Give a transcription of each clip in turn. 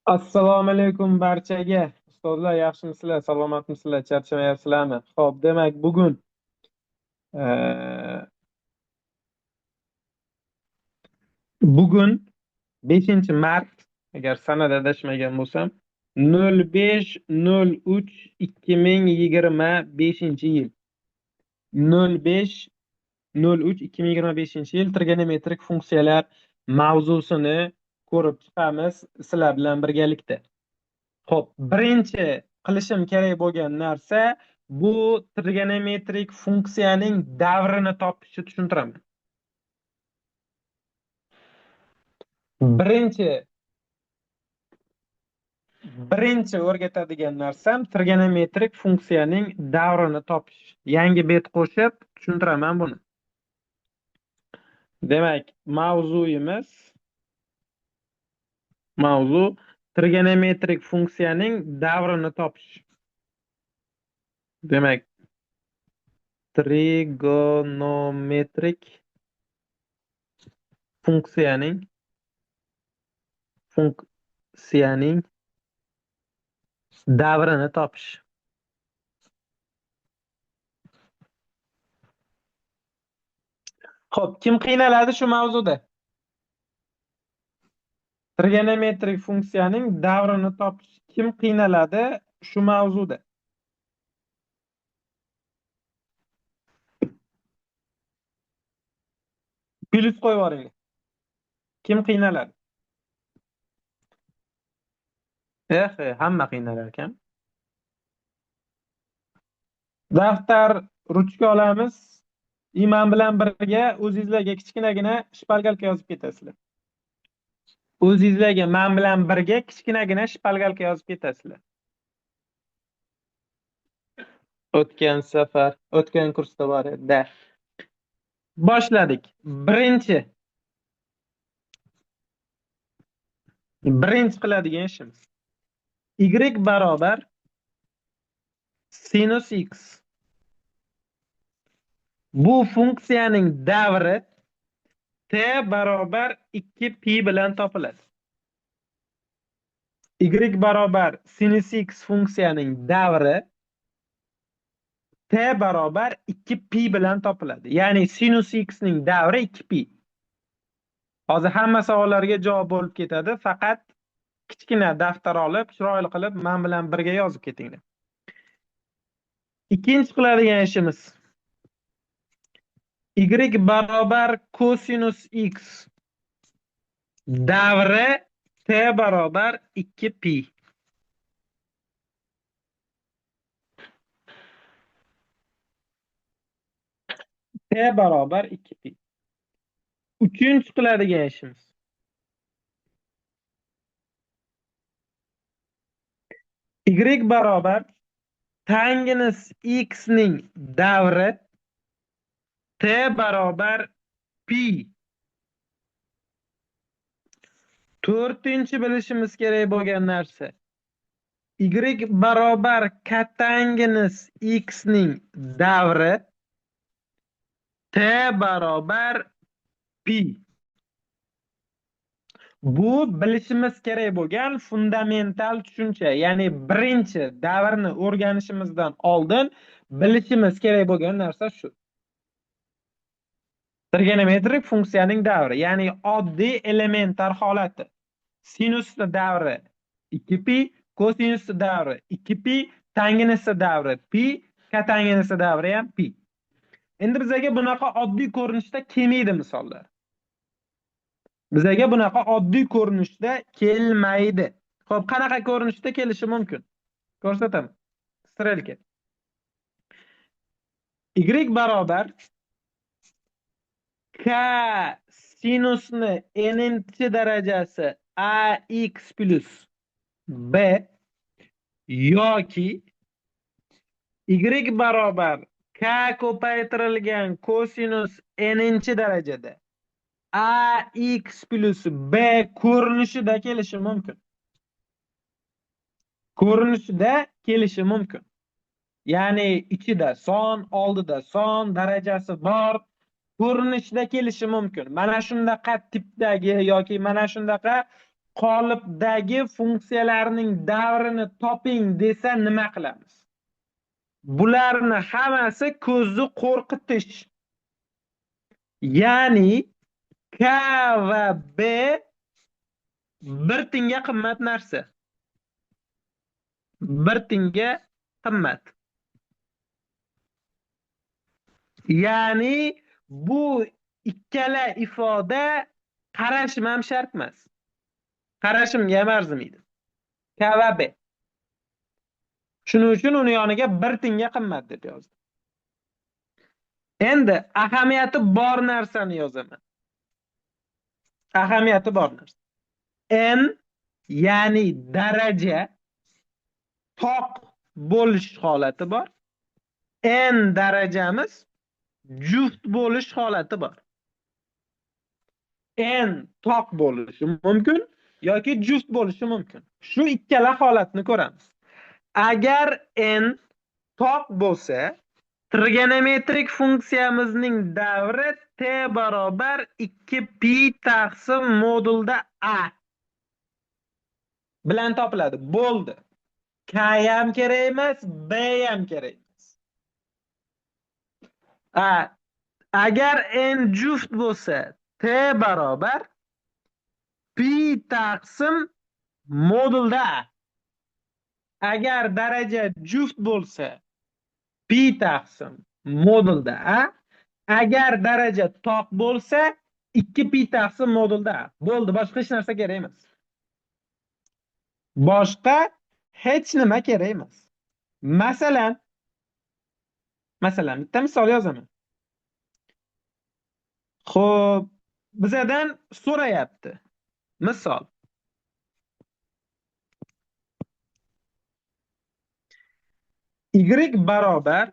Assalomu alaykum barchaga. Ustozlar, yaxshimisizlar, salomatmisizlar, charchamayapsizlarmi? Xo'p, demak, bugun bugun 5-mart, agar sanada adashmagan bo'lsam, 05.03.2025-yil. 05.03.2025-yil trigonometrik funksiyalar mavzusini ko'rib chiqamiz sizlar bilan birgalikda. Xo'p, birinchi qilishim kerak bo'lgan narsa bu trigonometrik funksiyaning davrini topishni tushuntiraman. Birinchi o'rgatadigan narsam trigonometrik funksiyaning davrini topish. Yangi bet qo'shib tushuntiraman buni. Demak, mavzu trigonometrik funksiyaning davrini topish. Demak, trigonometrik funksiyaning davrini topish. Xo'p, kim qiynaladi shu mavzuda? Trigonometrik funksiyaning davrini topish. Kim qiynaladi shu mavzuda? Plyus qo'yib yuboringlar. Kim qiynaladi? Hamma qiynalar ekan. Daftar, ruchka olamiz. Iman bilan birga o'zingizlarga kichkinagina shpalgalka yozib ketasizlar. O'zingizlarga men bilan birga kichkinagina shpalgalka yozib ketasizlar. O'tgan safar, o'tgan kursda bor edi. Boshladik. Birinchi qiladigan ishimiz y barobar sinus x. Bu funksiyaning davri t barobar 2pi bilan topiladi. Y barobar sinus x funksiyaning davri t barobar 2pi bilan topiladi. Ya'ni sinus x ning davri 2pi. Hozir hamma savollarga javob bo'lib ketadi. Faqat kichkina daftar olib, chiroyli qilib men bilan birga yozib ketinglar. Ikkinchi qiladigan ishimiz y barobar kosinus x davri t barobar 2pi. T barobar 2pi. Uchinchi qiladigan ishimiz y barobar tangens x ning davri t barobar pi. To'rtinchi bilishimiz kerak bo'lgan narsa y barobar kotangens x ning davri t barobar pi. Bu bilishimiz kerak bo'lgan fundamental tushuncha, ya'ni birinchi davrni o'rganishimizdan oldin bilishimiz kerak bo'lgan narsa shu. Trigonometrik funksiyaning davri, ya'ni oddiy elementar holati. Sinusning davri 2pi, kosinusning davri 2pi, tangensning davri pi, kotangensning davri ham pi. Endi bizga bunaqa oddiy ko'rinishda kelmaydi misollar. Bizga bunaqa oddiy ko'rinishda kelmaydi. Xo'p, qanaqa ko'rinishda kelishi mumkin? Ko'rsataman. Strelka. Y barobar k sinusni n-chi darajasi ax plus b yoki y barobar k ko'paytirilgan kosinus n-chi darajada ax plus b ko'rinishida kelishi mumkin. Ko'rinishida kelishi mumkin. Ya'ni ichida son, oldida son, darajasi bor ko'rinishda kelishi mumkin. Mana shundaqa tipdagi yoki mana shundaqa Qolipdagi funksiyalarning davrini toping desa nima qilamiz? Bularni hammasi ko'zni qo'rqitish. Ya'ni K va B bir tinga qimmat narsa. Bir tinga qimmat. Ya'ni bu ikkala ifoda qarashim ham shart emas. Qarashimga ham arzimaydi. K va B. Shuning uchun uni yoniga bir tinga qimmat deb yozdim. Endi ahamiyati bor narsani yozaman. Ahamiyati bor narsa. N ya'ni daraja toq bo'lish holati bor. N darajamiz juft bo'lish holati bor. N toq bo'lishi mumkin yoki juft bo'lishi mumkin. Shu ikkala holatni ko'ramiz. Agar n toq bo'lsa, trigonometrik funksiyamizning davri t barobar 2 pi taqsim modulda a bilan topiladi. Bo'ldi. K ham kerak emas, B ham kerak emas. A, agar n juft bo'lsa, t barobar pi taqsim modulda a. Agar daraja juft bo'lsa, pi taqsim modulda a. Agar daraja toq bo'lsa, 2 pi taqsim modulda a. Bo'ldi, boshqa hech narsa kerak emas. Boshqa hech nima kerak emas. Masalan, bitta misol yozaman. Xo'p, bizadan so'rayapti. Misol. Y barobar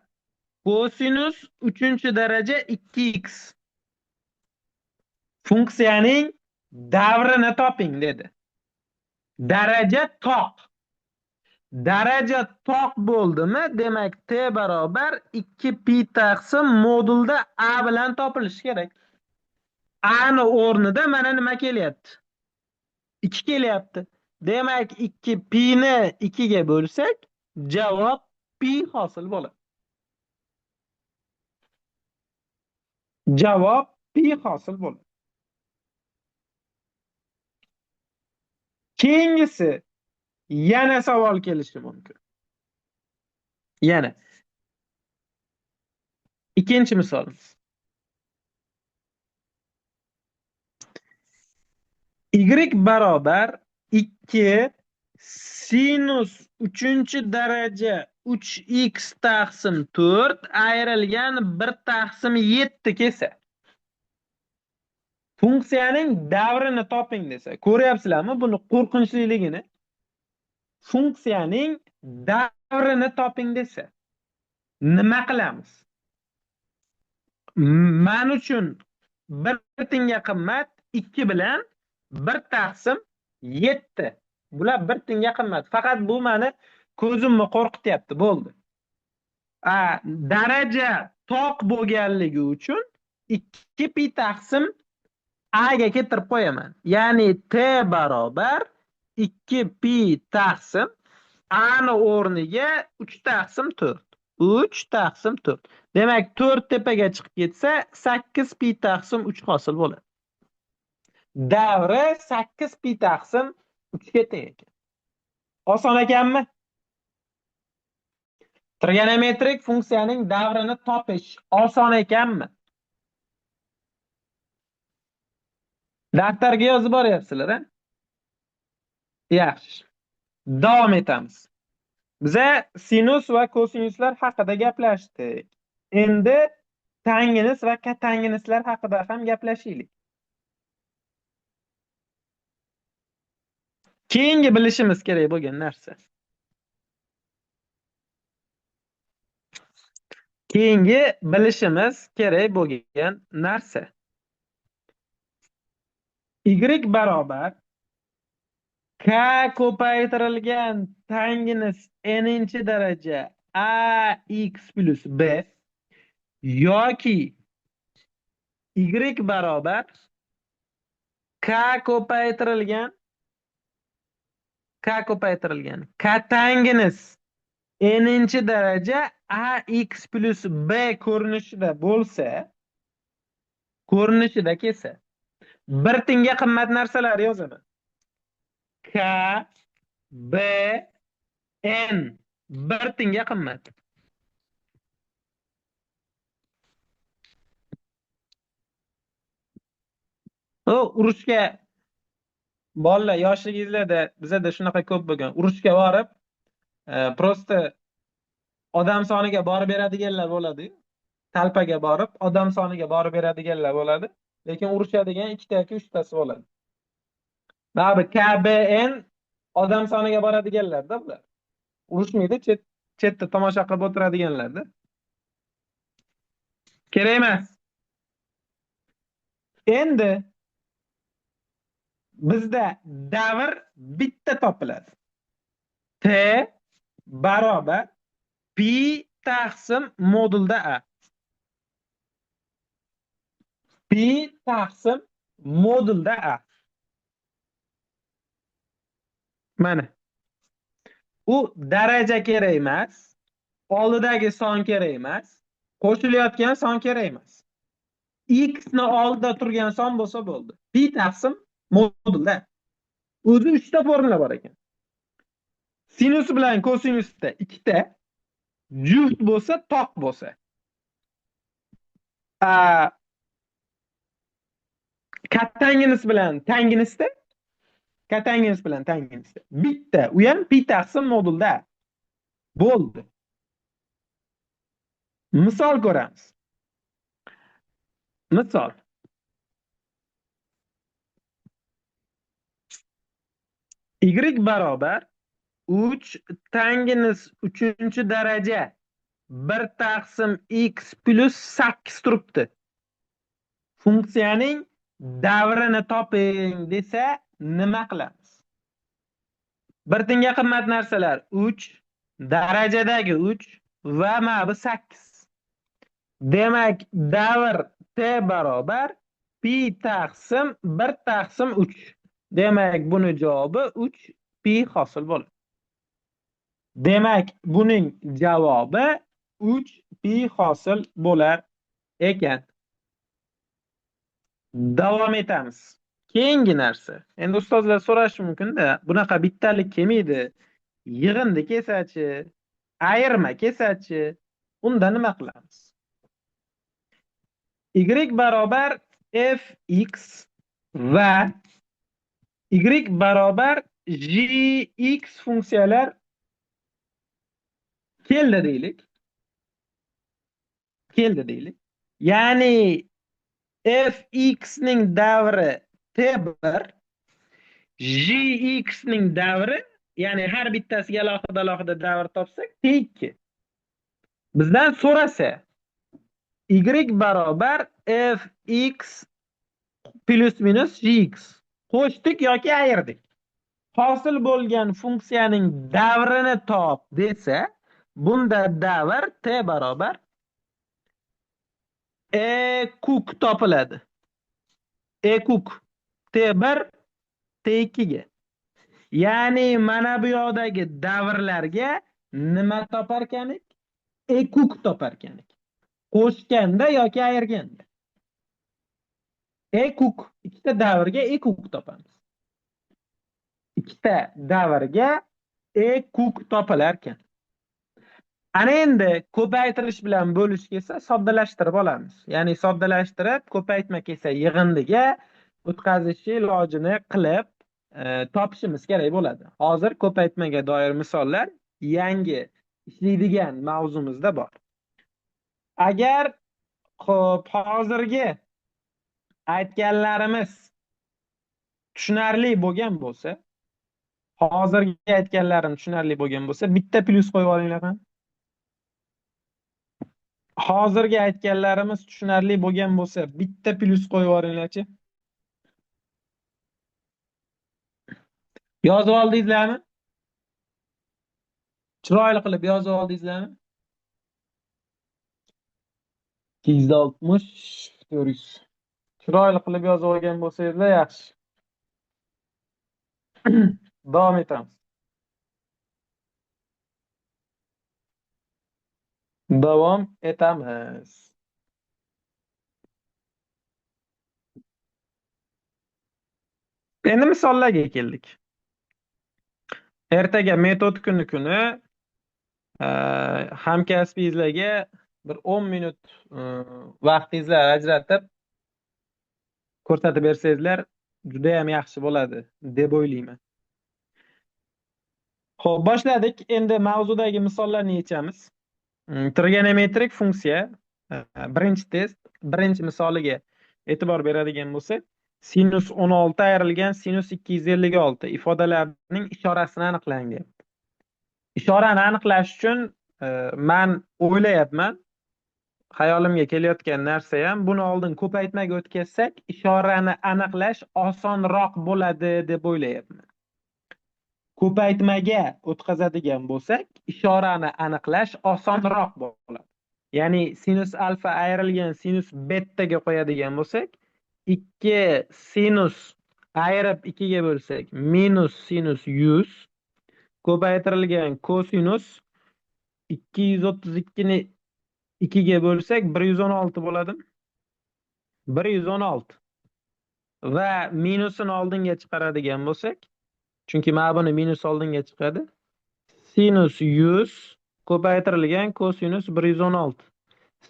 kosinus 3-daraja 2x funksiyaning davrini toping dedi. Daraja toq. Daraja toq bo'ldimi? Demak, t barobar 2 pi taqsim modulda a bilan topilishi kerak. A ni o'rnida mana nima kelyapti? 2 kelyapti. Demak, 2 pi ni 2 ga bo'lsak, javob pi hosil bo'ladi. Javob pi hosil bo'ladi. Keyingisi yana savol kelishi mumkin. Yana ikkinchi misolimiz. Y barobar 2 sinus 3-daraja 3x taqsim 4 ayrilgan 1 taqsim 7 kelsa, funksiyaning davrini toping desa, ko'ryapsizlarmi buni qo'rqinchliligini? Funksiyaning davrini toping desa, nima qilamiz? Men uchun bir tinga qimmat 2 bilan 1 taqsim 7. Bular bir tinga qimmat. Faqat bu meni ko'zimni qo'rqityapti, bo'ldi. Daraja toq bo'lganligi uchun 2 pi taqsim a ga keltirib qo'yaman. Ya'ni t barobar 2 pi taqsim a ni o'rniga 3 taqsim 4. 3 taqsim 4. Demak, 4 tepaga chiqib ketsa, 8 pi taqsim 3 hosil bo'ladi. Davri 8 pi taqsim 3 ga teng ekan. Oson ekanmi? Trigonometrik funksiyaning davrini topish oson ekanmi? Daftarga yozib boryapsizlar, a? Yaxshi. Davom etamiz. Biza sinus va kosinuslar haqida gaplashdik. Endi tanginus va katanginuslar haqida ham gaplashaylik. Keyingi bilishimiz kerak bo'lgan narsa. Keyingi bilishimiz kerak bo'lgan narsa. Y barobar k ko'paytirilgan tanginus n-daraja ax plus b yoki y barobar k ko'paytirilgan K ko'paytirilgan. Kotangens n-inchi daraja ax plus b ko'rinishida bo'lsa, ko'rinishida kelsa, bir tinga qimmat narsalar yozaman. K, B, N bir tinga qimmat. O urushga bolalar yoshligingizlarda bizada shunaqa ko'p bo'lgan. Urushga borib, prosta odam soniga borib beradiganlar bo'ladi. Talpaga borib, odam soniga borib beradiganlar bo'ladi. Lekin urushadigan ikkita yoki uchtasi bo'ladi. Mana bu KBN odam soniga boradiganlar-da bular. Urushmaydi, chetda tomosha qilib o'tiradiganlar-da. Kerak emas. Endi bizda davr bitta topiladi. T barobar pi taqsim modulda a. Pi taqsim modulda a. Mana. U daraja kerak emas, oldidagi son kerak emas, qo'shilayotgan son kerak emas. X ni oldida turgan son bo'lsa bo'ldi. Pi taqsim modulda. O'zi 3 ta formula bor ekan. Sinus bilan kosinusda ikkita, juft bo'lsa, toq bo'lsa. Kotangens bilan tangensda, kotangens bilan tangensda bitta, u ham pi taqsim modulda. Bo'ldi. Misol ko'ramiz. Misol. Y barobar 3 tangens 3-daraja 1 taqsim x plus 8 turibdi. Funksiyaning davrini toping desa nima qilamiz? Bir tinga qimmat narsalar 3, darajadagi 3 va mana bu 8. Demak, davr t barobar pi taqsim 1 taqsim 3. Demak, buni javobi 3 pi hosil bo'ladi. Demak, buning javobi 3 pi hosil bo'lar ekan. Davom etamiz. Keyingi narsa. Endi ustozlar so'rashi mumkin-da, bunaqa bittalik kelmaydi. Yig'indi kelsachi, ayirma kelsachi, unda nima qilamiz? Y barobar fx va y barobar gx funksiyalar keldi deylik. Keldi deylik. Ya'ni fx ning davri T1, gx ning davri, ya'ni har bittasiga alohida-alohida davr topsak T2. Bizdan so'rasa y barobar fx plus minus gx qo'shdik yoki ayirdik. Hosil bo'lgan funksiyaning davrini top desa, bunda davr t barobar e kuk topiladi. E kuk T1 T2 ga. Ya'ni mana bu yoqdagi davrlarga nima toparkanik? E kuk toparkanik. Qo'shganda yoki ayirganda. E kuk, ikkita davrga e kuk topamiz. Ikkita davrga e kuk topilar ekan. Ana endi ko'paytirish bilan bo'lish kelsa soddalashtirib olamiz. Ya'ni soddalashtirib ko'paytma kelsa yig'indiga o'tkazish ilojini qilib topishimiz kerak bo'ladi. Hozir ko'paytmaga doir misollar yangi ishlaydigan mavzumizda bor. Agar xo'p hozirgi aytganlarimiz tushunarli bo'lgan bo'lsa, hozirgi aytganlarim tushunarli bo'lgan bo'lsa, bitta plyus qo'yib olinglar ham. Hozirgi aytganlarimiz tushunarli bo'lgan bo'lsa, bitta plyus qo'yib yuboringlarchi. Yozib oldingizlarmi? Chiroyli qilib yozib oldingizlarmi? 260 400. Chiroyli qilib yozib olgan bo'lsangizlar yaxshi. Davom etamiz. Davom etamiz. Endi misollarga keldik. Ertaga metod kuni hamkasbingizlarga bir 10 minut vaqtingizlar ajratib ko'rsatib bersangizlar juda ham yaxshi bo'ladi deb o'ylayman. Xo'p, boshladik. Endi mavzudagi misollarni yechamiz. Trigonometrik funksiya birinchi test, birinchi misoliga e'tibor beradigan bo'lsak, sinus 16 ayrilgan sinus 256 ifodalarining ishorasini aniqlang deyapti. Ishorani aniqlash uchun men o'ylayapman, xayolimga kelayotgan narsa ham buni oldin ko'paytmaga o'tkazsak, ishorani aniqlash osonroq bo'ladi deb o'ylayapman. Ko'paytmaga o'tkazadigan bo'lsak, ishorani aniqlash osonroq bo'ladi. Ya'ni sinus alfa ayrilgan sinus betaga qo'yadigan bo'lsak, 2 sinus ayirib 2 ga bo'lsak, minus sinus 100 ko'paytirilgan kosinus 232 ni 2 ga bo'lsak 116 bo'ladi. 116. Va minusini oldinga chiqaradigan bo'lsak, chunki mana buni minus oldinga chiqadi. Sinus 100 ko'paytirilgan kosinus 116.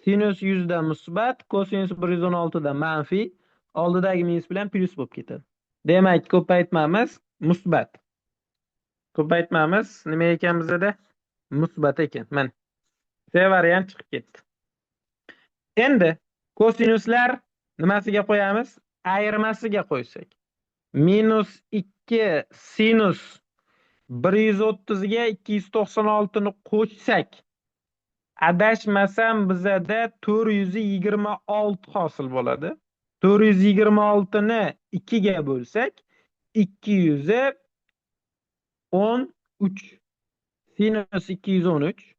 Sinus 100 da musbat, kosinus 116 da manfiy, oldidagi minus bilan plyus bo'lib ketadi. Demak, ko'paytmamiz musbat. Ko'paytmamiz nima ekan bizda? Musbat ekan. Mana C variant chiqib ketdi. Endi kosinuslar nimasiga qo'yamiz? Ayirmasiga qo'ysak. Minus 2 sinus 130 ga 296 ni qo'shsak, adashmasam bizada 426 hosil bo'ladi. 426 ni 2 ga bo'lsak, 213. Sinus 213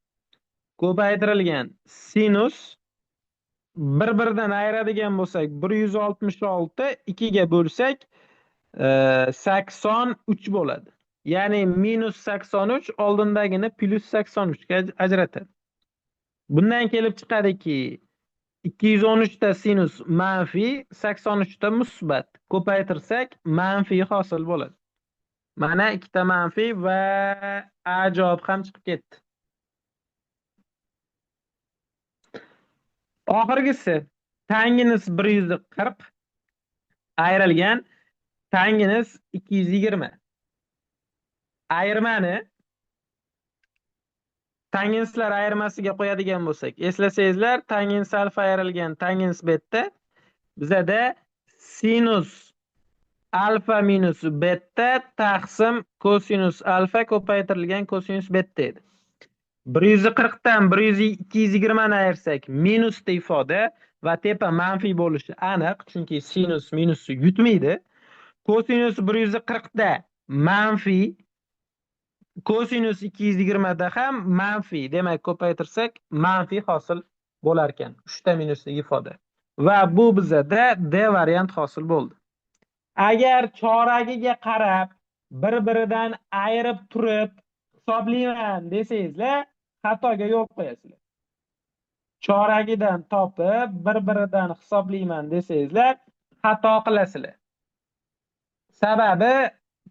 ko'paytirilgan sinus bir-biridan ayiradigan bo'lsak 166 2 ga bo'lsak 83 bo'ladi. Ya'ni minus 83 oldindagini plus 83 ga ajratadi. Bundan kelib chiqadiki, 213 ta sinus manfiy, 83 ta musbat. Ko'paytirsak manfiy hosil bo'ladi. Mana ikkita manfiy va A javob ham chiqib ketdi. Oxirgisi tanginus 140 ayrilgan tanginus 220. Ayirmani tanginslar ayirmasiga qo'yadigan bo'lsak, eslasangizlar, tangens alfa ayrilgan tangens beta bizada sinus alfa minus beta taqsim kosinus alfa ko'paytirilgan kosinus beta edi. 140 dan 220 ni ayirsak minusda ifoda va tepa manfiy bo'lishi aniq, chunki sinus minusni yutmaydi. Kosinus 140 da manfiy, kosinus 220 da ham manfiy. Demak, ko'paytirsak manfiy hosil bo'lar ekan. 3 ta minusli ifoda. Va bu bizada D variant hosil bo'ldi. Agar choragiga qarab bir-biridan ayirib turib hisoblayman desangizlar, xatoga yo'l qo'yasizlar. Choragidan topib bir-biridan hisoblayman desangizlar, xato qilasizlar. Sababi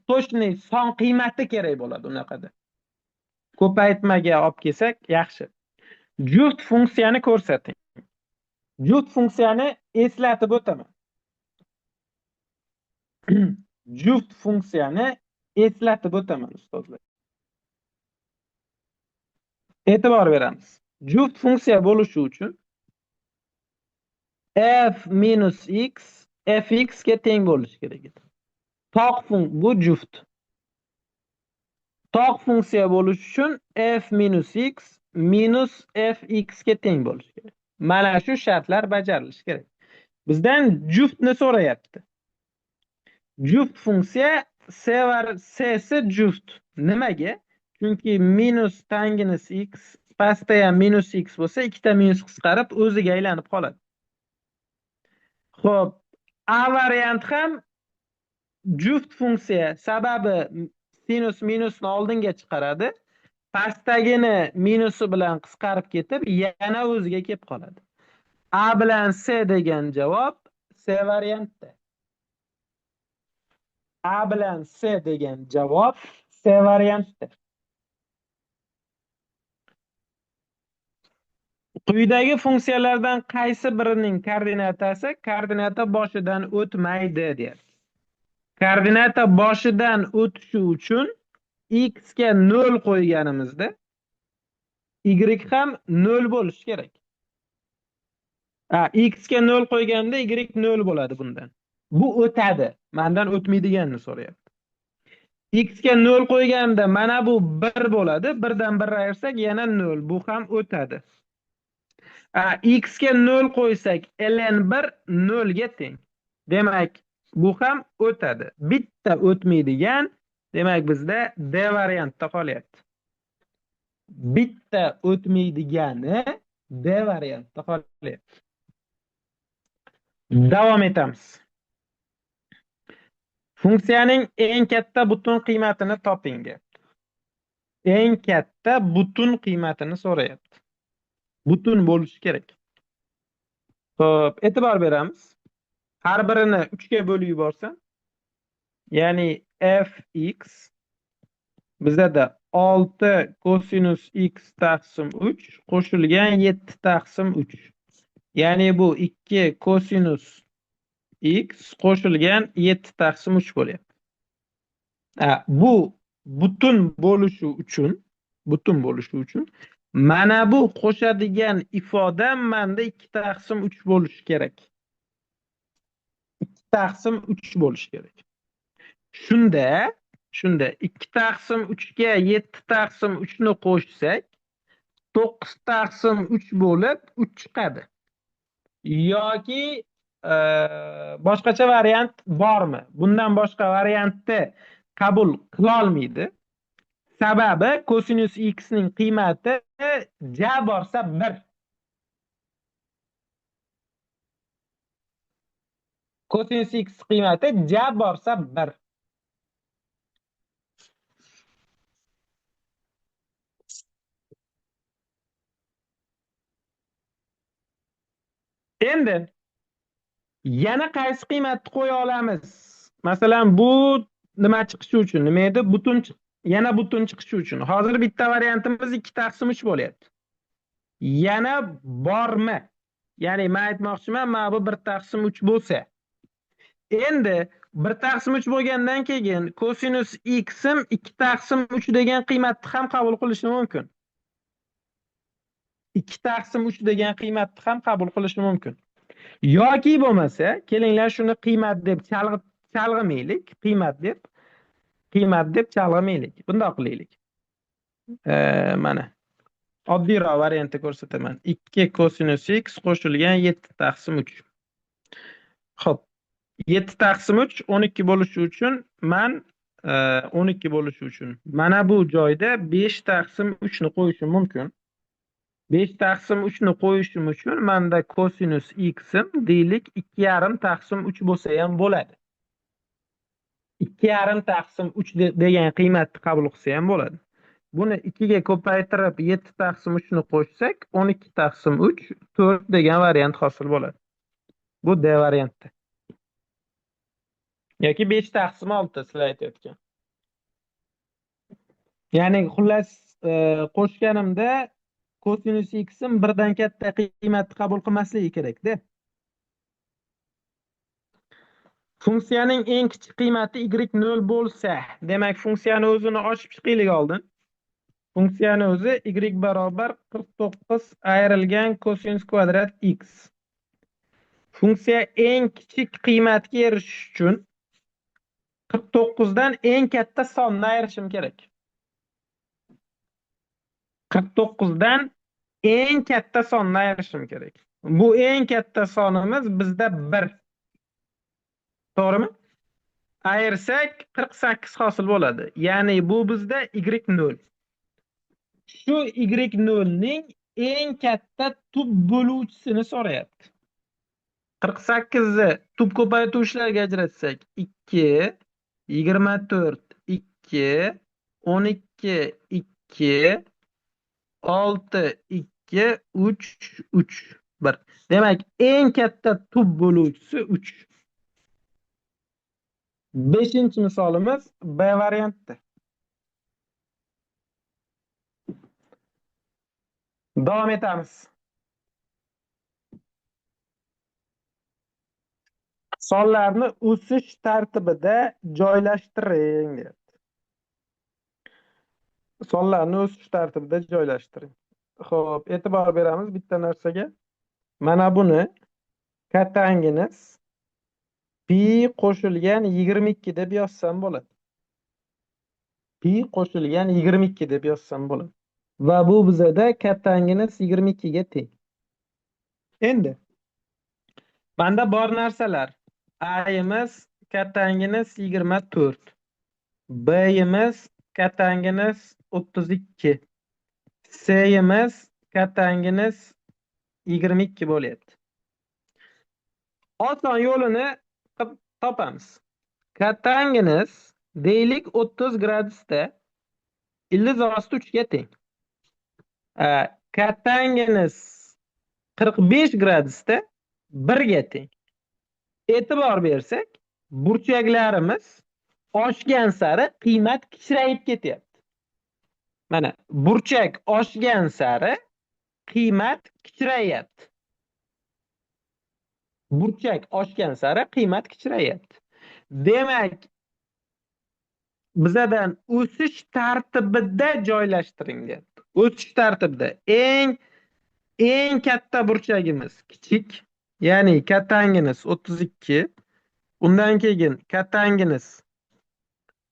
to'shni son qiymati kerak bo'ladi unaqada. Ko'paytmaga olib kelsak yaxshi. Juft funksiyani ko'rsating. Juft funksiyani eslatib o'taman. Juft funksiyani eslatib o'taman ustozlar. E'tibor beramiz. Juft funksiya bo'lishi uchun f minus x fx ga teng bo'lishi kerak edi. Toq bu juft. Toq funksiya bo'lishi uchun f minus x minus fx ga teng bo'lishi kerak. Mana shu shartlar bajarilishi kerak. Bizdan juftni so'rayapti. Juft funksiya c si juft. Nimaga? Chunki minus tanginus x pastda ham minus x bo'lsa, ikkita minus qisqarib o'ziga aylanib qoladi. Xo'p, A variant ham juft funksiya, sababi sinus minusni oldinga chiqaradi. Pastdagini minusi bilan qisqarib ketib, yana o'ziga kelib qoladi. A bilan S degan javob S variantda. A bilan S degan javob S variantda. Quyidagi funksiyalardan qaysi birining koordinatasi koordinata boshidan o'tmaydi deyapti. Koordinata boshidan o'tishi uchun x ga 0 qo'yganimizda y ham 0 bo'lishi kerak. X ga 0 qo'yganda y 0 bo'ladi bundan. Bu o'tadi. Mendan o'tmaydiganini so'rayapti. X ga 0 qo'yganda mana bu 1 bo'ladi. 1 dan 1 ayirsak yana 0. Bu ham o'tadi. X ga 0 qo'ysak ln 1 0 ga teng. Demak, bu ham o'tadi. Bitta o'tmaydigan, demak bizda D variantda qolyapti. Bitta o'tmaydigani D variantda qolyapti. Davom etamiz. Funksiyaning eng katta butun qiymatini toping deyapti. Eng katta butun qiymatini so'rayapti. Butun bo'lishi kerak. Xo'p, e'tibor beramiz. Har birini 3 ga bo'lib yuborsam, ya'ni fx bizada 6 kosinus x taqsim 3 qo'shilgan 7 taqsim 3. Ya'ni bu 2 kosinus x qo'shilgan 7 taqsim 3 bo'lyapti. Bu butun bo'lishi uchun, mana bu qo'shadigan ifoda menda 2 taqsim 3 bo'lishi kerak. 2 taqsim 3 bo'lishi kerak. Shunda 2 taqsim 3 ga 7 taqsim 3 ni qo'shsak, 9 taqsim 3 bo'lib 3 chiqadi. Yoki boshqacha variant bormi? Bundan boshqa variantni qabul qila olmaydi. Sababi kosinus x ning qiymati ja borsa 1. Kosinus x qiymati ja borsa 1. Endi yana qaysi qiymatni qo'ya olamiz? Masalan, bu nima chiqishi uchun? Nima edi? Butun yana butun chiqishi uchun. Hozir bitta variantimiz 2 taqsim 3 bo'lyapti. Yana bormi? Ya'ni men aytmoqchiman, mana bu 1 taqsim 3 bo'lsa. Endi 1 taqsim 3 bo'lgandan keyin kosinus x im 2 taqsim 3 degan qiymatni ham qabul qilishi mumkin. 2 taqsim 3 degan qiymatni ham qabul qilishi mumkin. Yoki bo'lmasa, kelinglar shuni qiymat deb chalg'imaylik, qiymat deb chalg'imaylik. Bundoq qilaylik. Mana oddiyroq variantni ko'rsataman. 2 kosinus x qo'shilgan 7 taqsim 3. Xo'p, 7 taqsim 3 12 bo'lishi uchun men 12 bo'lishi uchun mana bu joyda 5 taqsim 3 ni qo'yishim mumkin. 5 taqsim 3 ni qo'yishim uchun menda kosinus x im deylik 2,5 taqsim 3 bo'lsa ham bo'ladi. 2,5 taqsim 3 degan qiymatni qabul qilsa ham bo'ladi. Buni 2 ga ko'paytirib 7 taqsim 3 ni qo'shsak 12 taqsim 3 4 degan variant hosil bo'ladi. Bu D varianti. Yoki 5 taqsim 6 sizlar aytayotgan. Ya'ni xullas, qo'shganimda kosinus x im birdan katta qiymatni qabul qilmasligi kerak-da. Funksiyaning eng kichik qiymati y 0 bo'lsa, demak funksiyani o'zini ochib chiqaylik oldin. Funksiyani o'zi y barobar 49 ayrilgan kosinus kvadrat x. Funksiya eng kichik qiymatga erishish uchun 49 dan eng katta sonni ayirishim kerak. 49 dan eng katta sonni ayirishim kerak. Bu eng katta sonimiz bizda 1. To'g'rimi? Ayirsak 48 hosil bo'ladi. Ya'ni bu bizda y 0. Shu y 0 ning eng katta tub bo'luvchisini so'rayapti. 48 ni tub ko'paytuvchilarga ajratsak 2, 24, 2, 12, 2, 6, 2, 3, 3, 1. Demak, eng katta tub bo'luvchisi 3. 5-misolimiz B variantda. Davom etamiz. Sonlarni o'sish tartibida joylashtiring deyapti. Sonlarni o'sish tartibida joylashtiring. Xo'p, e'tibor beramiz bitta narsaga. Mana buni katangiz pi qo'shilgan 22 deb yozsam bo'ladi. Pi qo'shilgan 22 deb yozsam bo'ladi. Va bu bizada katangiz 22 ga teng. Endi menda bor narsalar. A'yimiz katangiz 24. B'yimiz katangiz 32. C'yimiz katangiz 22 bo'lyapti. Oson yo'lini topamiz. Katangiz deylik 30 gradusda ildiz osti 3 ga teng. Katangiz 45 gradusda 1 ga teng. E'tibor bersak, burchaklarimiz oshgan sari qiymat kichrayib ketyapti. Mana burchak oshgan sari qiymat kichrayapti. Burchak oshgan sari qiymat kichrayapti. Demak, bizadan o'sish tartibida joylashtiring deyapti. O'sish tartibida eng katta burchagimiz kichik, ya'ni katangiz 32, undan keyin katangiz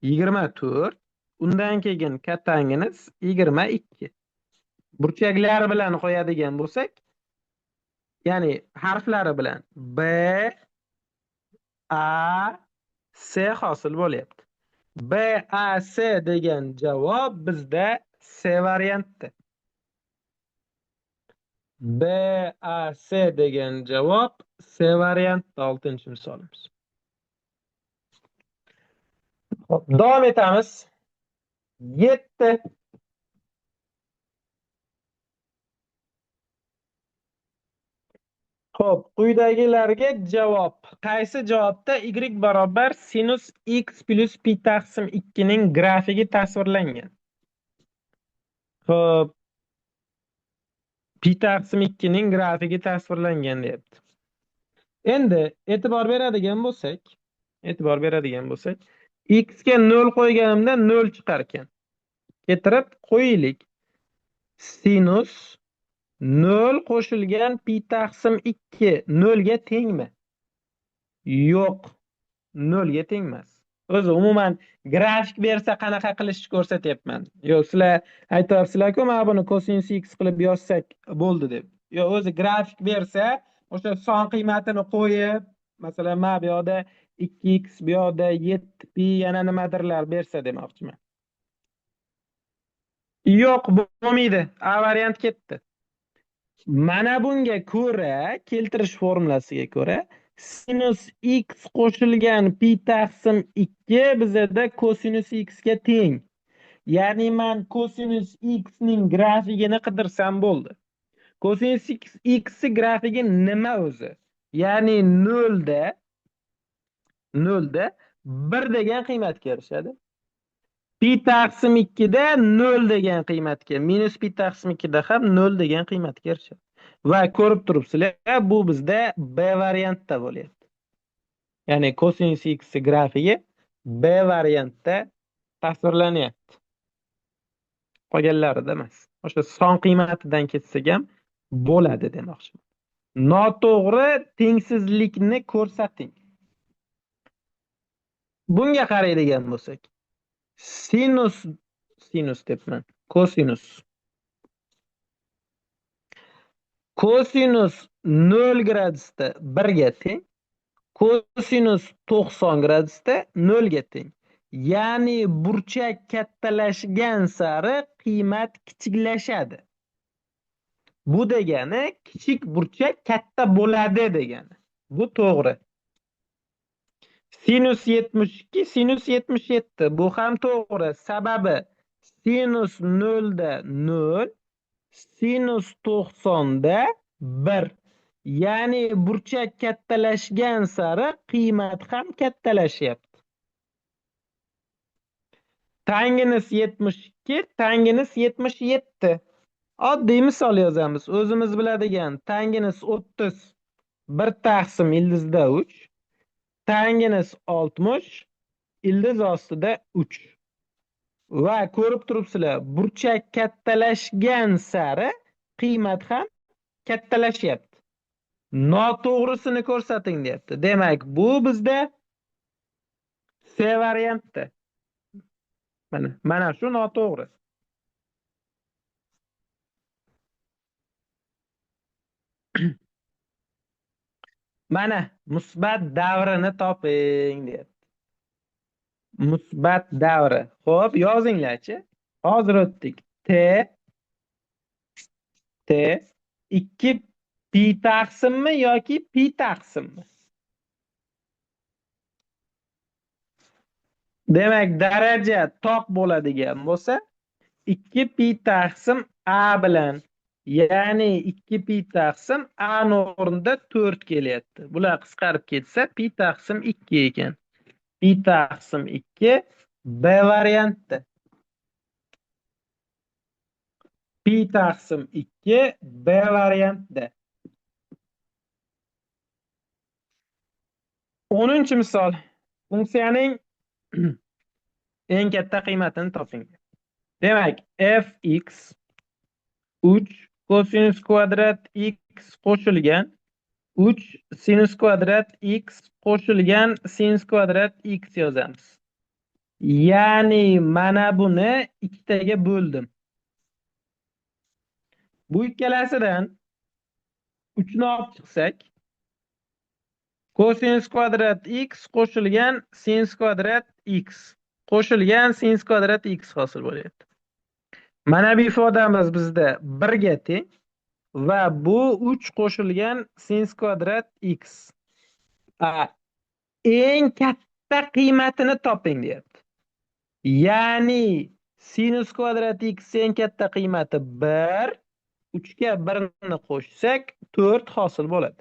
24, undan keyin katangiz 22. Burchaklar bilan qo'yadigan bo'lsak, ya'ni harflari bilan B, A, S hosil bo'lyapti. B, A, S degan javob bizda S variantda. B, A, S degan javob S variantda 6-misolimiz. Xo'p, davom etamiz. 7. Xo'p, quyidagilarga javob. Qaysi javobda y barobar sinus x plus pi taqsim 2 ning grafigi tasvirlangan? Xo'p, pi taqsim 2 ning grafigi tasvirlangan deyapti. Endi e'tibor beradigan bo'lsak, x ga 0 qo'yganimda 0 chiqar ekan. Keltirib qo'yaylik. Sinus 0 qo'shilgan pi taqsim 2 0 ga tengmi? Yo'q, 0 ga teng emas. O'zi umuman grafik bersa qanaqa qilishni ko'rsatyapman. Yo'q, sizlar aytyapsizlar-ku, mana buni kosinus x qilib yozsak bo'ldi deb. Yo'q, o'zi grafik bersa, o'sha son qiymatini qo'yib, masalan, mana bu yoqda 2x, bu yoqda 7 pi yana nimadirlar bersa demoqchiman. Yo'q, bo'lmaydi. A variant ketdi. Mana bunga ko'ra, keltirish formulasiga ko'ra, sinus x qo'shilgan pi taqsim 2 bizada kosinus x ga teng. Ya'ni men kosinus x ning grafigini qidirsam bo'ldi. Kosinus x grafigi nima o'zi? Ya'ni 0 da 1 degan qiymatga erishadi. Pi taqsim 2 da 0 degan qiymatga, minus pi taqsim 2 da ham 0 degan qiymatga erishadi. Va ko'rib turibsizlar, bu bizda B variantda bo'lyapti. Ya'ni kosinus x grafigi B variantda tasvirlanyapti. Qolganlarida emas. O'sha son qiymatidan ketsak ham bo'ladi demoqchiman. Noto'g'ri tengsizlikni ko'rsating. Bunga qaraydigan bo'lsak, sinus debman, kosinus. Kosinus 0 gradusda 1 ga teng, kosinus 90 gradusda 0 ga teng. Ya'ni burchak kattalashgan sari qiymat kichiklashadi. Bu degani kichik burchak katta bo'ladi degani. Bu to'g'ri. Sinus 72, sinus 77. Bu ham to'g'ri. Sababi Sinus 0 da 0, sinus 90 da 1. Ya'ni burchak kattalashgan sari qiymat ham kattalashyapti. Tanginus 72, tanginus 77. Oddiy misol yozamiz. O'zimiz biladigan tanginus 30 1 taqsim ildizda 3, tanginus 60 ildiz ostida 3. Va ko'rib turibsizlar, burchak kattalashgan sari qiymat ham kattalashyapti. Noto'g'risini ko'rsating deyapti. Demak, bu bizda C variantda. Mana shu noto'g'ri. Mana musbat davrini toping deyapti. Musbat davri. Xo'p, yozinglarchi. Hozir o'tdik. T 2 pi taqsimmi yoki pi taqsimmi? Demak, daraja toq bo'ladigan bo'lsa, 2 pi taqsim a bilan, ya'ni 2 pi taqsim a o'rnida 4 kelyapti. Bular qisqarib ketsa pi taqsim 2 ekan. Pi taqsim 2 B variantda. Pi taqsim 2 B variantda. 10-misol. Funksiyaning eng katta qiymatini toping. Demak, fx 3 kosinus kvadrat x qo'shilgan 3 sinus kvadrat x qo'shilgan sinus kvadrat x yozamiz. Ya'ni mana buni ikkitaga bo'ldim. Bu ikkalasidan 3 ni olib chiqsak, kosinus kvadrat x qo'shilgan sinus kvadrat x qo'shilgan sinus kvadrat x hosil bo'lyapti. Mana bu ifodamiz bizda 1 ga teng va bu 3 qo'shilgan sinus kvadrat x. Eng katta qiymatini toping deyapti. Ya'ni sinus kvadrat x eng katta qiymati 1, 3 ga 1 ni qo'shsak 4 hosil bo'ladi.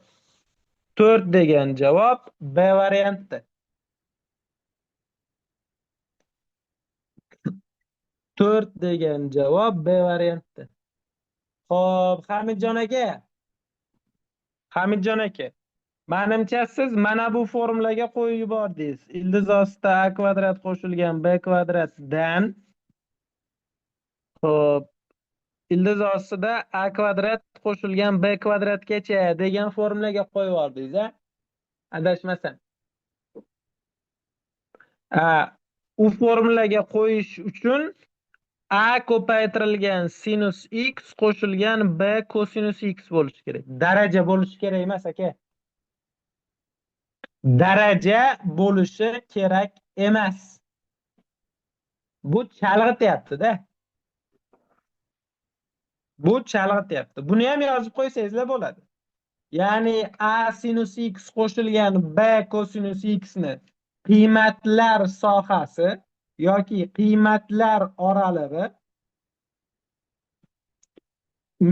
4 degan javob B variantda. 4 degan javob B variantda. Xo'p, Hamidjon aka. Hamidjon aka, menimcha siz mana bu formulaga qo'yib yubordingiz. Ildiz ostida a kvadrat qo'shilgan b kvadratdan, xo'p, ildiz ostida a kvadrat qo'shilgan b kvadratgacha degan formulaga qo'yib yubordingiz, a? Adashmasam. U formulaga qo'yish uchun a ko'paytirilgan sinus x qo'shilgan b kosinus x bo'lishi kerak. Daraja bo'lishi kerak emas, aka. Daraja bo'lishi kerak emas. Bu chalg'ityapti-da. Bu chalg'ityapti. Buni ham yozib qo'ysangizlar bo'ladi. Ya'ni a sinus x qo'shilgan b kosinus x ni qiymatlar sohasi yoki qiymatlar oralig'i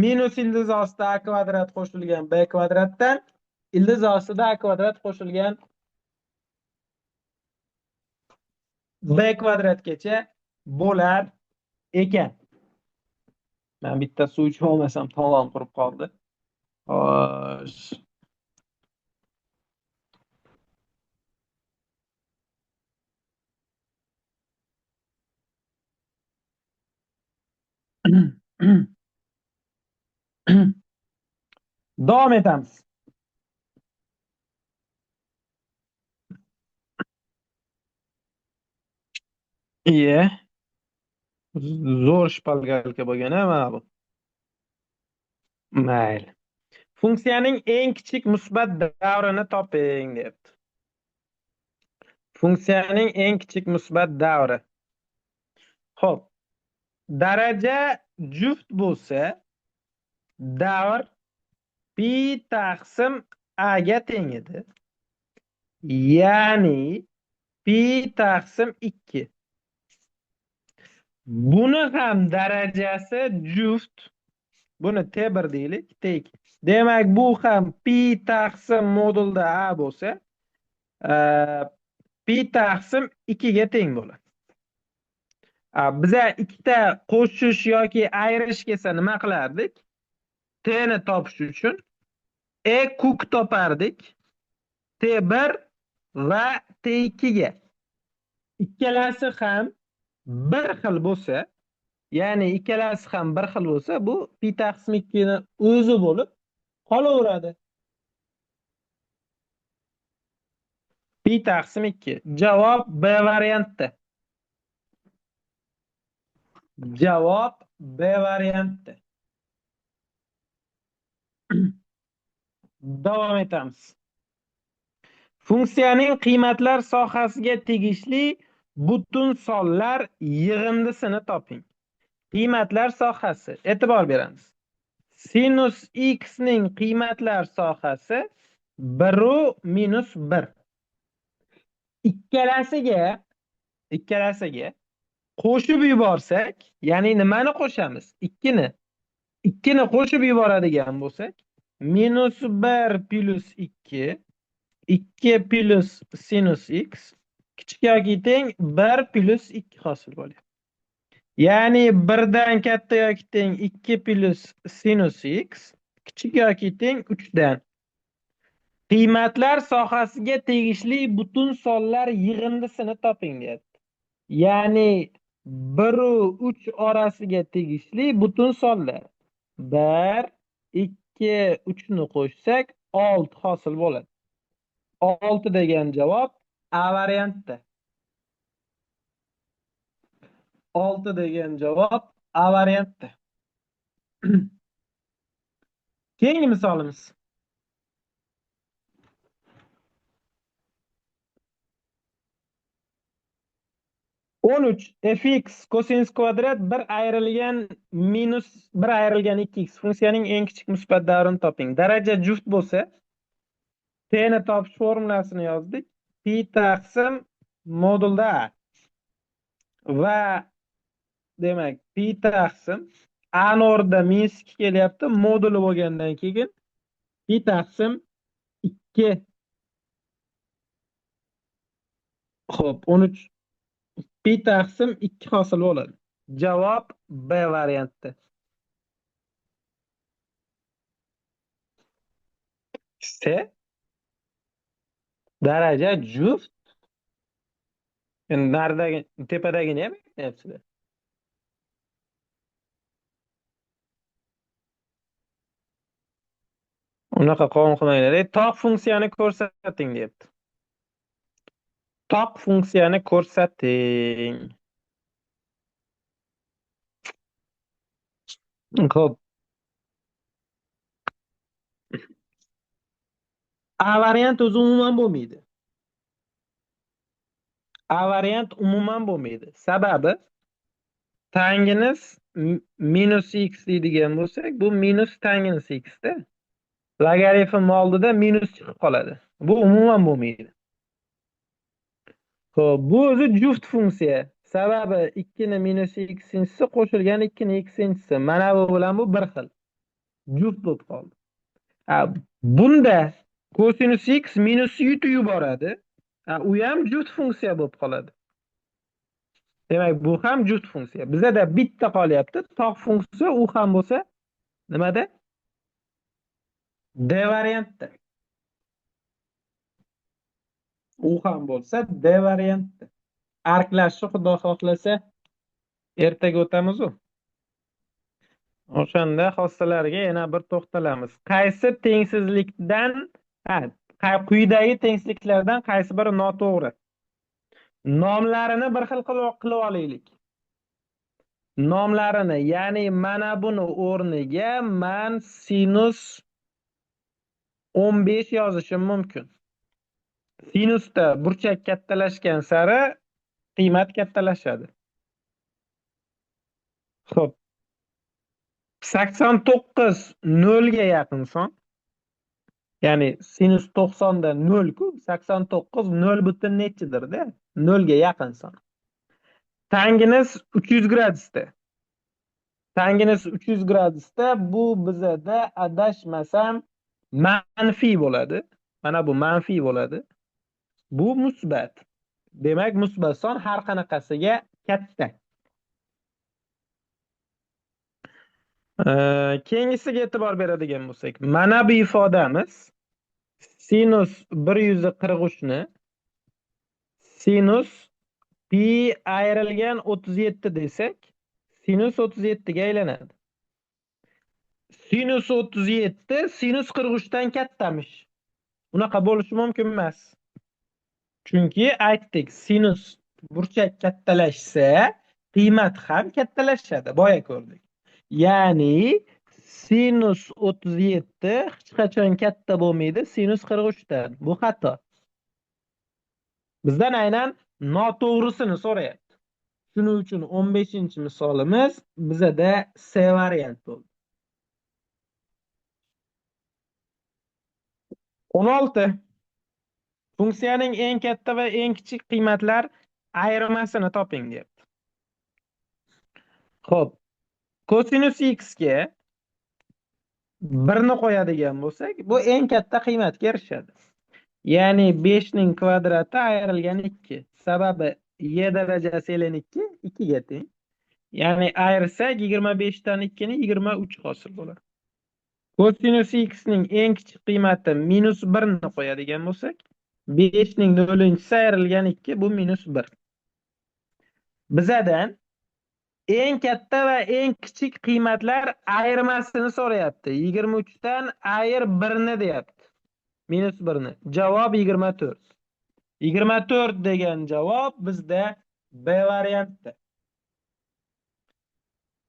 minus ildiz ostida a kvadrat qo'shilgan b kvadratdan ildiz ostida a kvadrat qo'shilgan b kvadratgacha bo'lar ekan. Men bitta suv ichib olmasam tomon qurib qoldi. Xo'sh. Davom etamiz. Iye. Zo'r shpalgalka bo'lgan a mana bu. Mayli. Funksiyaning eng kichik musbat davrini toping deyapti. Funksiyaning eng kichik musbat davri. Xo'p. Daraja juft bo'lsa, davr pi taqsim a ga teng edi. Ya'ni pi taqsim 2. Buni ham darajasi juft. Buni T1 deylik, T2. Demak, bu ham pi taqsim modulda a bo'lsa, pi taqsim 2 ga teng bo'ladi. Biza ikkita qo'shish yoki ayirish kelsa nima qilardik? T ni topish uchun E kuk topardik. T1 va T2 ga. Ikkalasi ham bir xil bo'lsa, ya'ni ikkalasi ham bir xil bo'lsa, bu pi taqsim 2 ni o'zi bo'lib qolaveradi. Pi taqsim 2. Javob B variantda. Javob B variantda. Davom etamiz. Funksiyaning qiymatlar sohasiga tegishli butun sonlar yig'indisini toping. Qiymatlar sohasi. E'tibor beramiz. Sinus x ning qiymatlar sohasi 1 minus 1. Ikkalasiga qo'shib yuborsak, ya'ni nimani qo'shamiz? 2ni. 2ni qo'shib yuboradigan bo'lsak, minus 1 plus 2, 2 plus sinus x kichik yoki teng 1 plus 2 hosil bo'ladi. Ya'ni 1 dan katta yoki teng 2 plus sinus x kichik yoki teng 3 dan. Qiymatlar sohasiga tegishli butun sonlar yig'indisini toping deyapti. Ya'ni 1 va 3 orasiga tegishli butun sonlar. 1, 2, 3 ni qo'shsak 6 hosil bo'ladi. 6 degan javob A variantda. 6 degan javob A variantda. Keyingi misolimiz. 13 fx kosinus kvadrat 1 ayrilgan minus 1 ayrilgan 2x funksiyaning eng kichik musbat davrini toping. Daraja juft bo'lsa, t ni topish formulasini yozdik. Pi taqsim modulda a. Va demak, pi taqsim a ni o'rnida minus 2 kelyapti. Moduli bo'lgandan keyin pi taqsim 2. Xo'p, 13 pi taqsim 2 hosil bo'ladi. Javob B variantda. C daraja juft. Endi naridagi, tepadagini ham aytyapsizlar. Unaqa qovun qilmanglar. Toq funksiyani ko'rsating deyapti. Toq funksiyani ko'rsating. Xo'p. A variant o'zi umuman bo'lmaydi. A variant umuman bo'lmaydi. Sababi tangingiz minus x deydigan bo'lsak, bu minus tangingiz x-da. Logaritm oldida minus chiqib qoladi. Bu umuman bo'lmaydi. Xo'p, bu o'zi juft funksiya. Sababi 2 ni minus x-inchisi qo'shilgan 2 ni x-inchisi. Mana bu bilan bu bir xil. Juft bo'lib qoldi. Bunda kosinus x minus yutib yuboradi. U ham juft funksiya bo'lib qoladi. Demak, bu ham juft funksiya. Bizda bitta qolyapti. Toq funksiya u ham bo'lsa nimada? D variantda. U ham bo'lsa D variantda. Arklashni Xudo xohlasa ertaga o'tamiz-u. O'shanda xossalarga yana bir to'xtalamiz. Qaysi tengsizlikdan, quyidagi tengsizliklardan qaysi biri noto'g'ri? Nomlarini bir xil qilib olaylik. Nomlarini, ya'ni mana buni o'rniga man sinus 15 yozishim mumkin. Sinusda burchak kattalashgan sari qiymat kattalashadi. Xo'p. 89 nolga yaqin son. Ya'ni sinus 90 da 0 ku, 89 nol butun nechidir-da? Nolga yaqin son. Tanginez 300 gradusda. Tanginez 300 gradusda, bu bizada adashmasam manfiy bo'ladi. Mana bu manfiy bo'ladi. Bu musbat. Demak, musbat son har qanaqasiga katta. Keyingisiga e'tibor beradigan bo'lsak, mana bu ifodamiz sinus 143 ni sinus pi ayrilgan 37 desak, sinus 37 ga aylanadi. Sinus 37 sinus 43 dan kattamish. Unaqa bo'lishi mumkin emas. Chunki aytdik, sinus burchak kattalashsa, qiymat ham kattalashadi. Boya ko'rdik. Ya'ni sinus 37 hech qachon katta bo'lmaydi sinus 43 dan. Bu xato. Bizdan aynan noto'g'risini so'rayapti. Shuning uchun 15-misolimiz bizada C variant bo'ldi. 16. Funksiyaning eng katta va eng kichik qiymatlar ayirmasini toping deyapti. Xo'p, kosinus x ga 1 ni qo'yadigan bo'lsak, bu eng katta qiymatga erishadi. Ya'ni 5 ning kvadrati ayrilgan 2. Sababi y darajasi ln 2 2 ga teng. Ya'ni ayirsak 25 dan 2 ni 23 hosil bo'ladi. Kosinus x ning eng kichik qiymati -1 ni qo'yadigan bo'lsak, 5 ning 0-inchisi ayrilgan 2, bu -1. Bizadan eng katta va eng kichik qiymatlar ayirmasini so'rayapti. 23 dan ayir 1 ni deyapti. -1 ni. Javob 24. 24 degan javob bizda B variantda.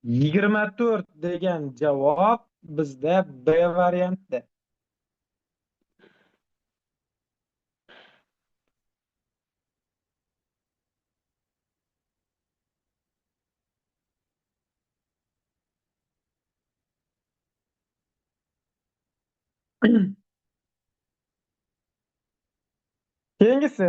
24 degan javob bizda B variantda. Keyingisi.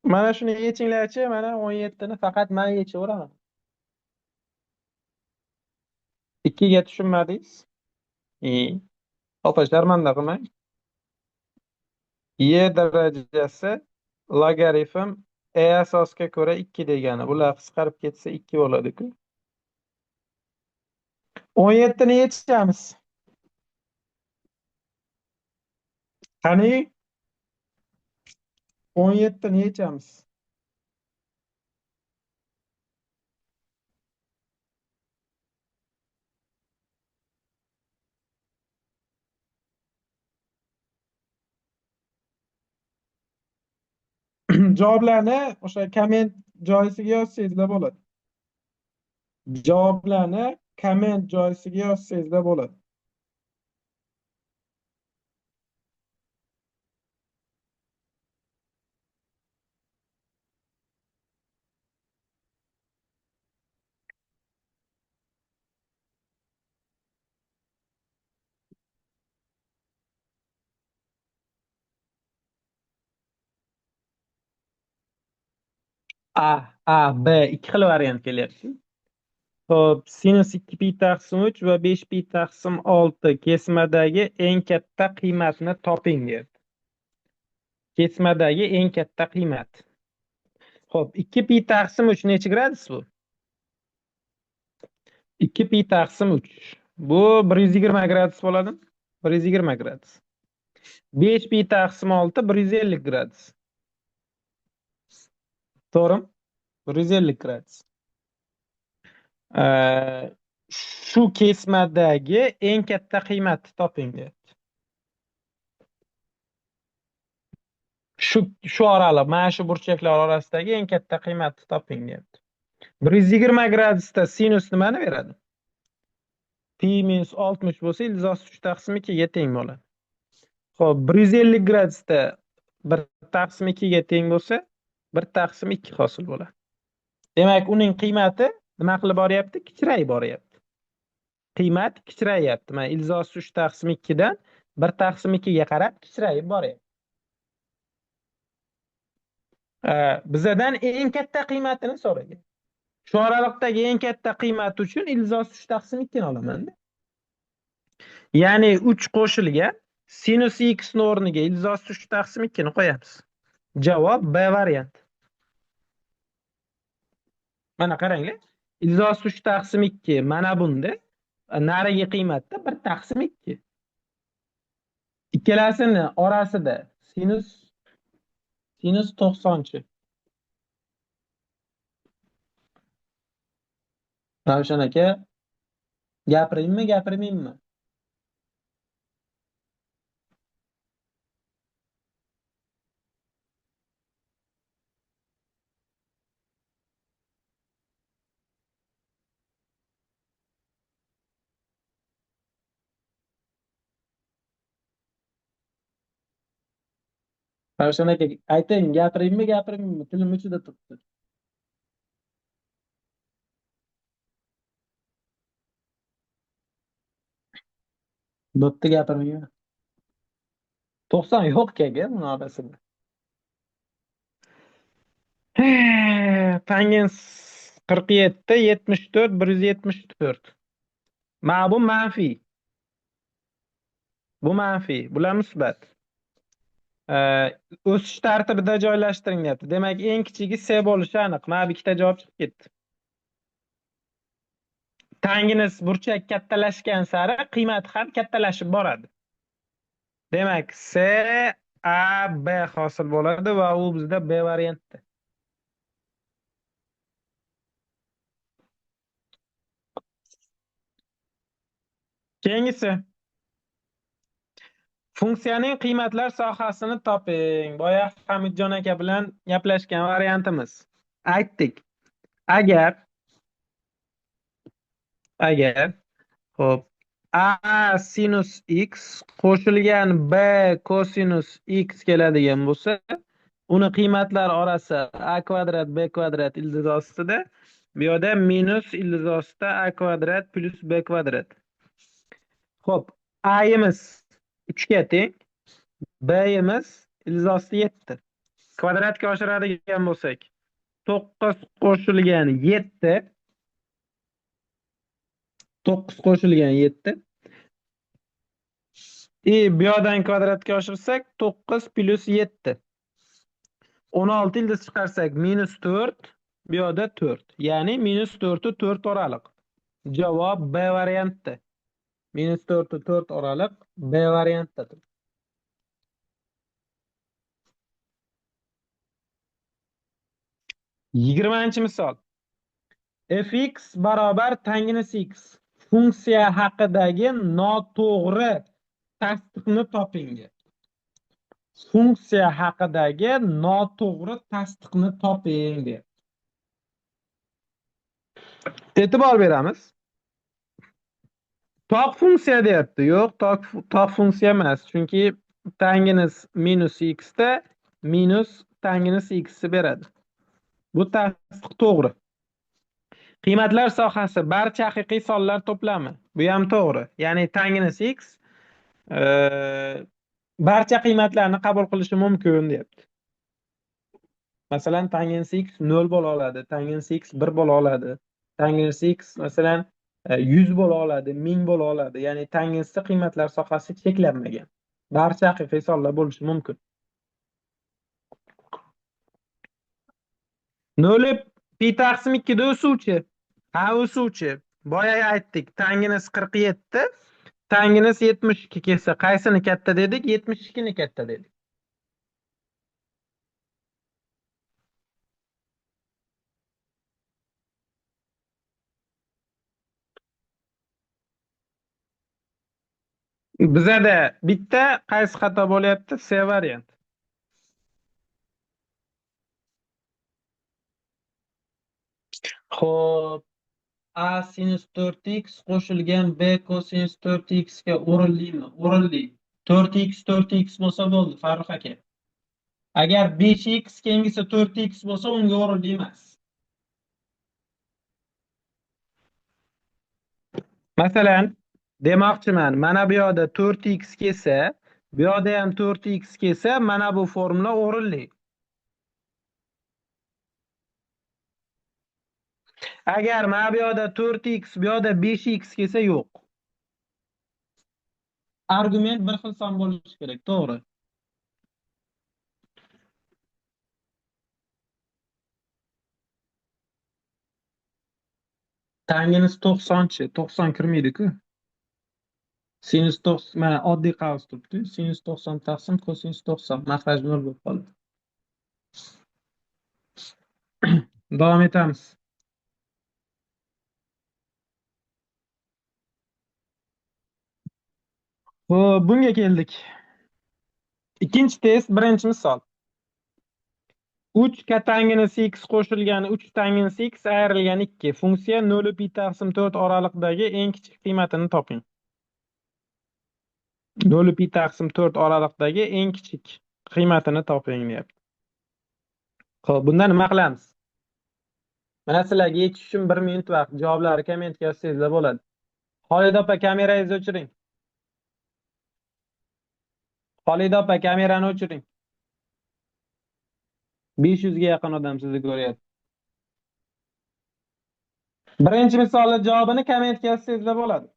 Mana shuni yechinglarchi, mana 17 ni faqat men yechaveraman. 2 ga tushunmadingiz? Opa, sharmanda qilmang. Y darajasi logaritm e asosga ko'ra 2 degani. Bular qisqarib ketsa 2 bo'ladi-ku. 17 ni yechamiz. Qani? 17 ni yechamiz. Javoblarni o'sha komment joyisiga yozsangizlar bo'ladi. Javoblarni komment joyisiga yozsangizlar bo'ladi. A, B ikki xil variant kelyapti. Xo'p, sinus 2 pi taqsim 3 va 5 pi taqsim 6 kesmadagi eng katta qiymatni toping deyapti. Kesmadagi eng katta qiymat. Xo'p, 2 pi taqsim 3 necha gradus bu? 2 pi taqsim 3. Bu 120 gradus bo'ladimi? 120 gradus. 5 pi taqsim 6 150 gradus. To'g'rimi? 150 gradus. Shu kesmadagi eng katta qiymatni toping deyapti. Shu oraliq, mana shu burchaklar orasidagi eng katta qiymatni toping deyapti. 120 gradusda sinus nimani beradi? Pi minus 60 bo'lsa, ildiz osti 3 taqsim 2 ga teng bo'ladi. Xo'p, 150 gradusda 1 taqsim 2 ga teng bo'lsa, 1 taqsim 2 hosil bo'ladi. Demak, uning qiymati nima qilib boryapti? Kichrayib boryapti. Qiymat kichrayapti. Mana ildiz osti 3 taqsim 2 dan 1 taqsim 2 ga qarab kichrayib boryapti. Bizadan eng katta qiymatini so'ragan. Shu oraliqdagi eng katta qiymat uchun ildiz 3 taqsim 2 ni olaman. Ya'ni 3 qo'shilgan sinus x ni o'rniga ildiz 3 taqsim 2 ni qo'yamiz. Javob B variant. Mana qaranglar. Ildiz 3 taqsim 2 mana bunda narigi qiymatda 1 taqsim 2. Ikkalasini orasida sinus 90-chi. Ravshan aka, gapiraymi, gapirmaymi? Ravshan aka, ayting, gapiraymi, gapirmaymi? Tilim uchida turibdi. Bo'pti, gapirmayman. 90 yo'q aka buni orasida. Tangens 47, 74, 174. Mana bu manfiy. Bu manfiy, bular musbat. O'sish tartibida joylashtiring deyapti. Demak, eng kichigi C bo'lishi aniq. Mana bu ikkita javob chiqib ketdi. Tangens burchak kattalashgan sari qiymati ham kattalashib boradi. Demak, C, A, B hosil bo'ladi va u bizda B variantda. Keyingisi. Funksiyaning qiymatlar sohasini toping. Boya Hamidjon aka bilan gaplashgan variantimiz. Aytdik. Agar xo'p, a sinus x qo'shilgan b kosinus x keladigan bo'lsa, uni qiymatlar orasi a kvadrat b kvadrat ildiz ostida, bu yerda minus ildiz ostida a kvadrat plus b kvadrat. Xo'p, a'yimiz 3 ga teng, b'yimiz ildiz osti 7. Kvadratga oshiradigan bo'lsak, 9 qo'shilgan 7. 9 qo'shilgan 7. Bu yoqdan kvadratga oshirsak 9 plus 7. 16 ildiz chiqarsak minus 4, bu yoqda 4. Ya'ni minus 4 4 oraliq. Javob B variantda. Minus 4 4 oraliq B variantda. 20-misol. Fx barobar tangens x funksiya haqidagi noto'g'ri tasdiqni toping. Funksiya haqidagi noto'g'ri tasdiqni toping deb. E'tibor beramiz. Toq funksiya deyapti. Yo'q, toq funksiya emas. Chunki tangens minus x da minus tangens x ni beradi. Bu tasdiq to'g'ri. Qiymatlar sohasi barcha haqiqiy sonlar to'plami. Bu ham to'g'ri. Ya'ni tangens x barcha qiymatlarni qabul qilishi mumkin deyapti. Masalan, tangens x 0 bo'la oladi, tangens x 1 bo'la oladi, tangens x masalan 100 bo'la oladi, 1000 bo'la oladi. Ya'ni tangensda qiymatlar sohasi cheklanmagan. Barcha haqiqiy sonlar bo'lishi mumkin. 0 pi taqsim 2 da o'suvchi. Ha, o'suvchi. Boya aytdik, tangens 47, tangens 72 kelsa qaysini katta dedik? 72 ni katta dedik. Bizada bitta qaysi xato bo'lyapti? C variant. Xo'p, a sinus 4x qo'shilgan b kosinus 4x ga o'rinlimi? O'rinli. 4x 4x bo'lsa bo'ldi, Farruh aka. Agar 5x keyingisi 4x bo'lsa, unga o'rinli emas. Masalan, demoqchiman, mana bu yoqda 4x kelsa, bu yoqda ham 4x kelsa, mana bu formula o'rinli. Agar mana bu yoqda 4x, bu yoqda 5x kelsa yo'q. Argument bir xil son bo'lishi kerak, to'g'ri. Tanginus 90-chi, 90 kirmaydi-ku. Sinus 90, mana oddiy qavs turibdi. Sinus 90 taqsim kosinus 90 maxraj 0 bo'lib qoldi. Davom etamiz. Xo'p, bunga keldik. Ikkinchi test, birinchi misol. 3 katanginus x qo'shilgan 3 tanginus x ayrilgan 2. Funksiya 0 pi taqsim 4 oraliqdagi eng kichik qiymatini toping. 0 pi taqsim 4 oraliqdagi eng kichik qiymatini toping deyapti. Xo'p, bunda nima qilamiz? Mana sizlarga yechish uchun 1 minut vaqt. Javoblarni kommentga yozsangizlar bo'ladi. Xolida opa, kamerangizni o'chiring. Xolida opa, kamerani o'chiring. 500 ga yaqin odam sizni ko'ryapti. Birinchi misolning javobini kommentga yozsangizlar bo'ladi.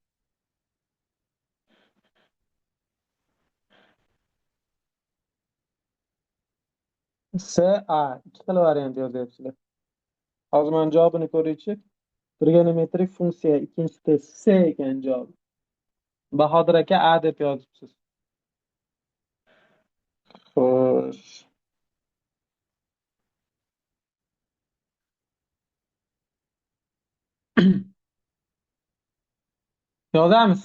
S A ikki xil variant yozyapsizlar. Hozir men javobini ko'raychi. Trigonometrik funksiya ikkinchi test S ekan javobi. Bahodir aka A deb yozibsiz. Xo'sh. Yozamiz.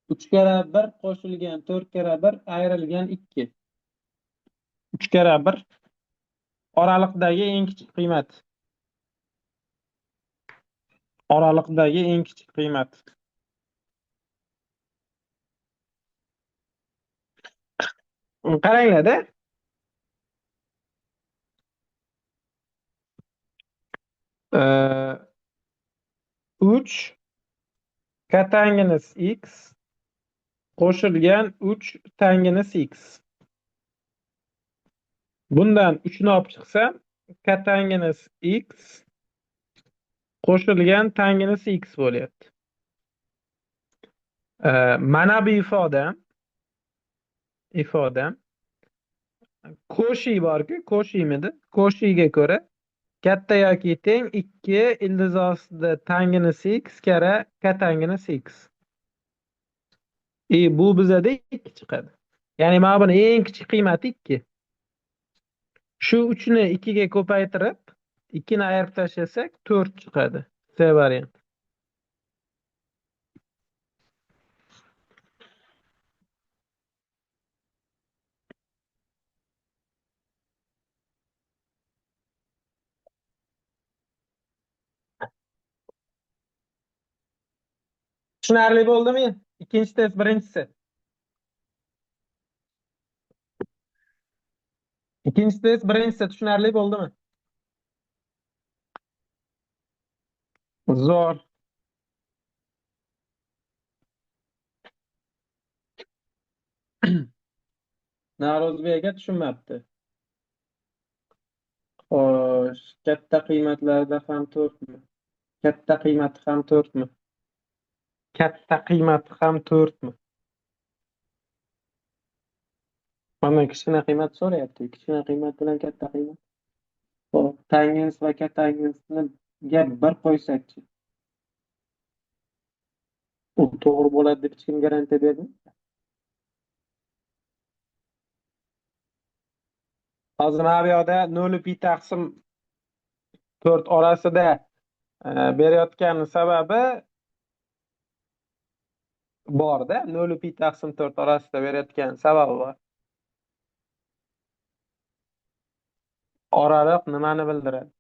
3 karra 1 qo'shilgan 4 karra 1 ayrilgan 2. 3 karra 1 oraliqdagi eng kichik qiymat. Oraliqdagi eng kichik qiymat. Qaranglar-da. 3 kotanginus x qo'shilgan 3 tanginus x. Bundan 3 ni olib chiqsam, kotanginus x qo'shilgan tanginus x bo'lyapti. Mana bu ifodam Koshi borku, Koshimidi? Koshiga ko'ra katta yoki teng 2 ildiz ostida tanginus x karra kotanginus x. Bu bizada 2 chiqadi. Ya'ni mana buni eng kichik qiymati 2. Shu 3 ni 2 ga ko'paytirib, 2 ni ayirib tashlasak 4 chiqadi. C variant. Tushunarli bo'ldimi? Ikkinchi test birinchisi. Ikkinchi test birinchisi tushunarli bo'ldimi? Zo'r. Navro'zbek aka tushunmabdi. Xo'sh, katta qiymatlarda ham 4mi? Katta qiymati ham 4mi? Katta qiymati ham 4mi? Mana kichkina qiymat so'rayapti. Kichkina qiymat bilan katta qiymat. Xo'p, tangens va kotangensni bir qo'ysakchi. U to'g'ri bo'ladi deb hech kim garantiya bermaydi. Hozir mana bu yoqda 0 pi taqsim 4 orasida berayotgan sababi borda, 0 pi taqsim 4 orasida berayotgan sababi bor. Oraliq nimani bildiradi?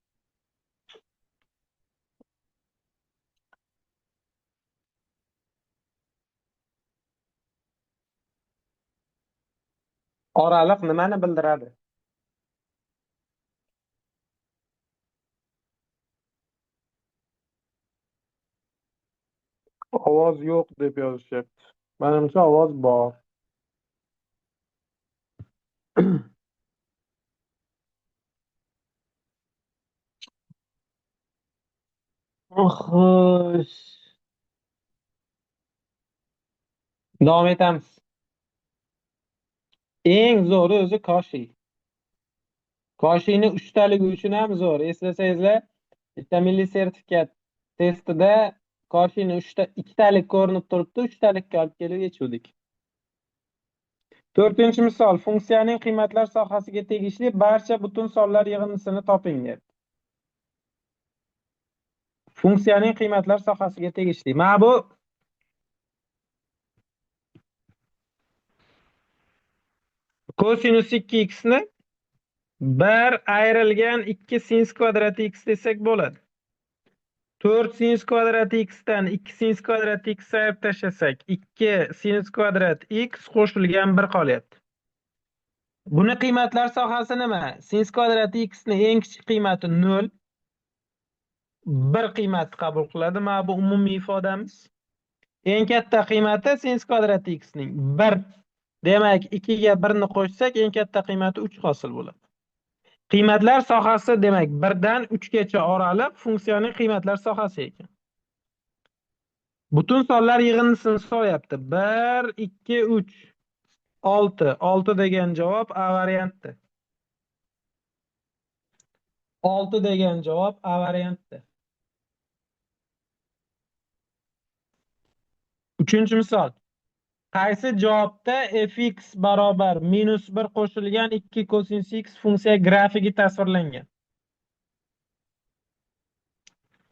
Oraliq nimani bildiradi? Ovoz yo'q deb yozishyapti. Menimcha ovoz bor. Xo'sh. Davom etamiz. Eng zo'ri o'zi Koshi. Koshini uchtaligi uchun ham zo'r. Eslasangizlar, bitta milliy sertifikat testida Koshini uchta, ikkitalik ko'rinib turibdi, uchtalikka olib kelib yechuvdik. To'rtinchi misol, funksiyaning qiymatlar sohasiga tegishli barcha butun sonlar yig'indisini toping deyapti. Funksiyaning qiymatlar sohasiga tegishli. Mana bu kosinus 2x ni 1 ayrilgan 2 sinus kvadrat x desak bo'ladi. 4 sinus kvadrat x dan 2 sinus kvadrat x ayirib tashlasak, 2 sinus kvadrat x qo'shilgan 1 qolyapti. Buni qiymatlar sohasi nima? Sinus kvadrat x ni eng kichik qiymati 0, 1 qiymatni qabul qiladi. Mana bu umumiy ifodamiz. Eng katta qiymati sinus kvadrat x ning 1. Demak, 2 ga 1 ni qo'shsak, eng katta qiymati 3 hosil bo'ladi. Qiymatlar sohasi demak 1 dan 3 gacha oraliq funksiyaning qiymatlar sohasi ekan. Butun sonlar yig'indisini so'rayapti. 1, 2, 3, 6. 6 degan javob A varianti. 6 degan javob A varianti. Uchinchi misol. Qaysi javobda fx barobar -1 qo'shilgan 2 kosinus x funksiya grafigi tasvirlangan?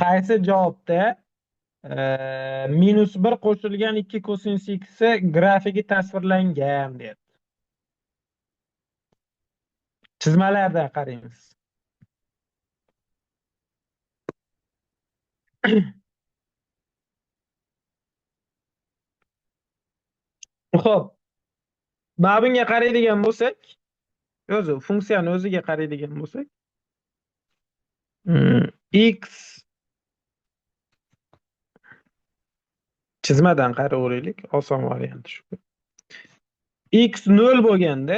Qaysi javobda -1 qo'shilgan 2 kosinus x grafigi tasvirlangan deyapti. Chizmalardan qaraymiz. Xo'p. Mana bunga qaraydigan bo'lsak, o'zi funksiyani o'ziga qaraydigan bo'lsak, x chizmadan qaraveraylik, oson varianti shu. X 0 bo'lganda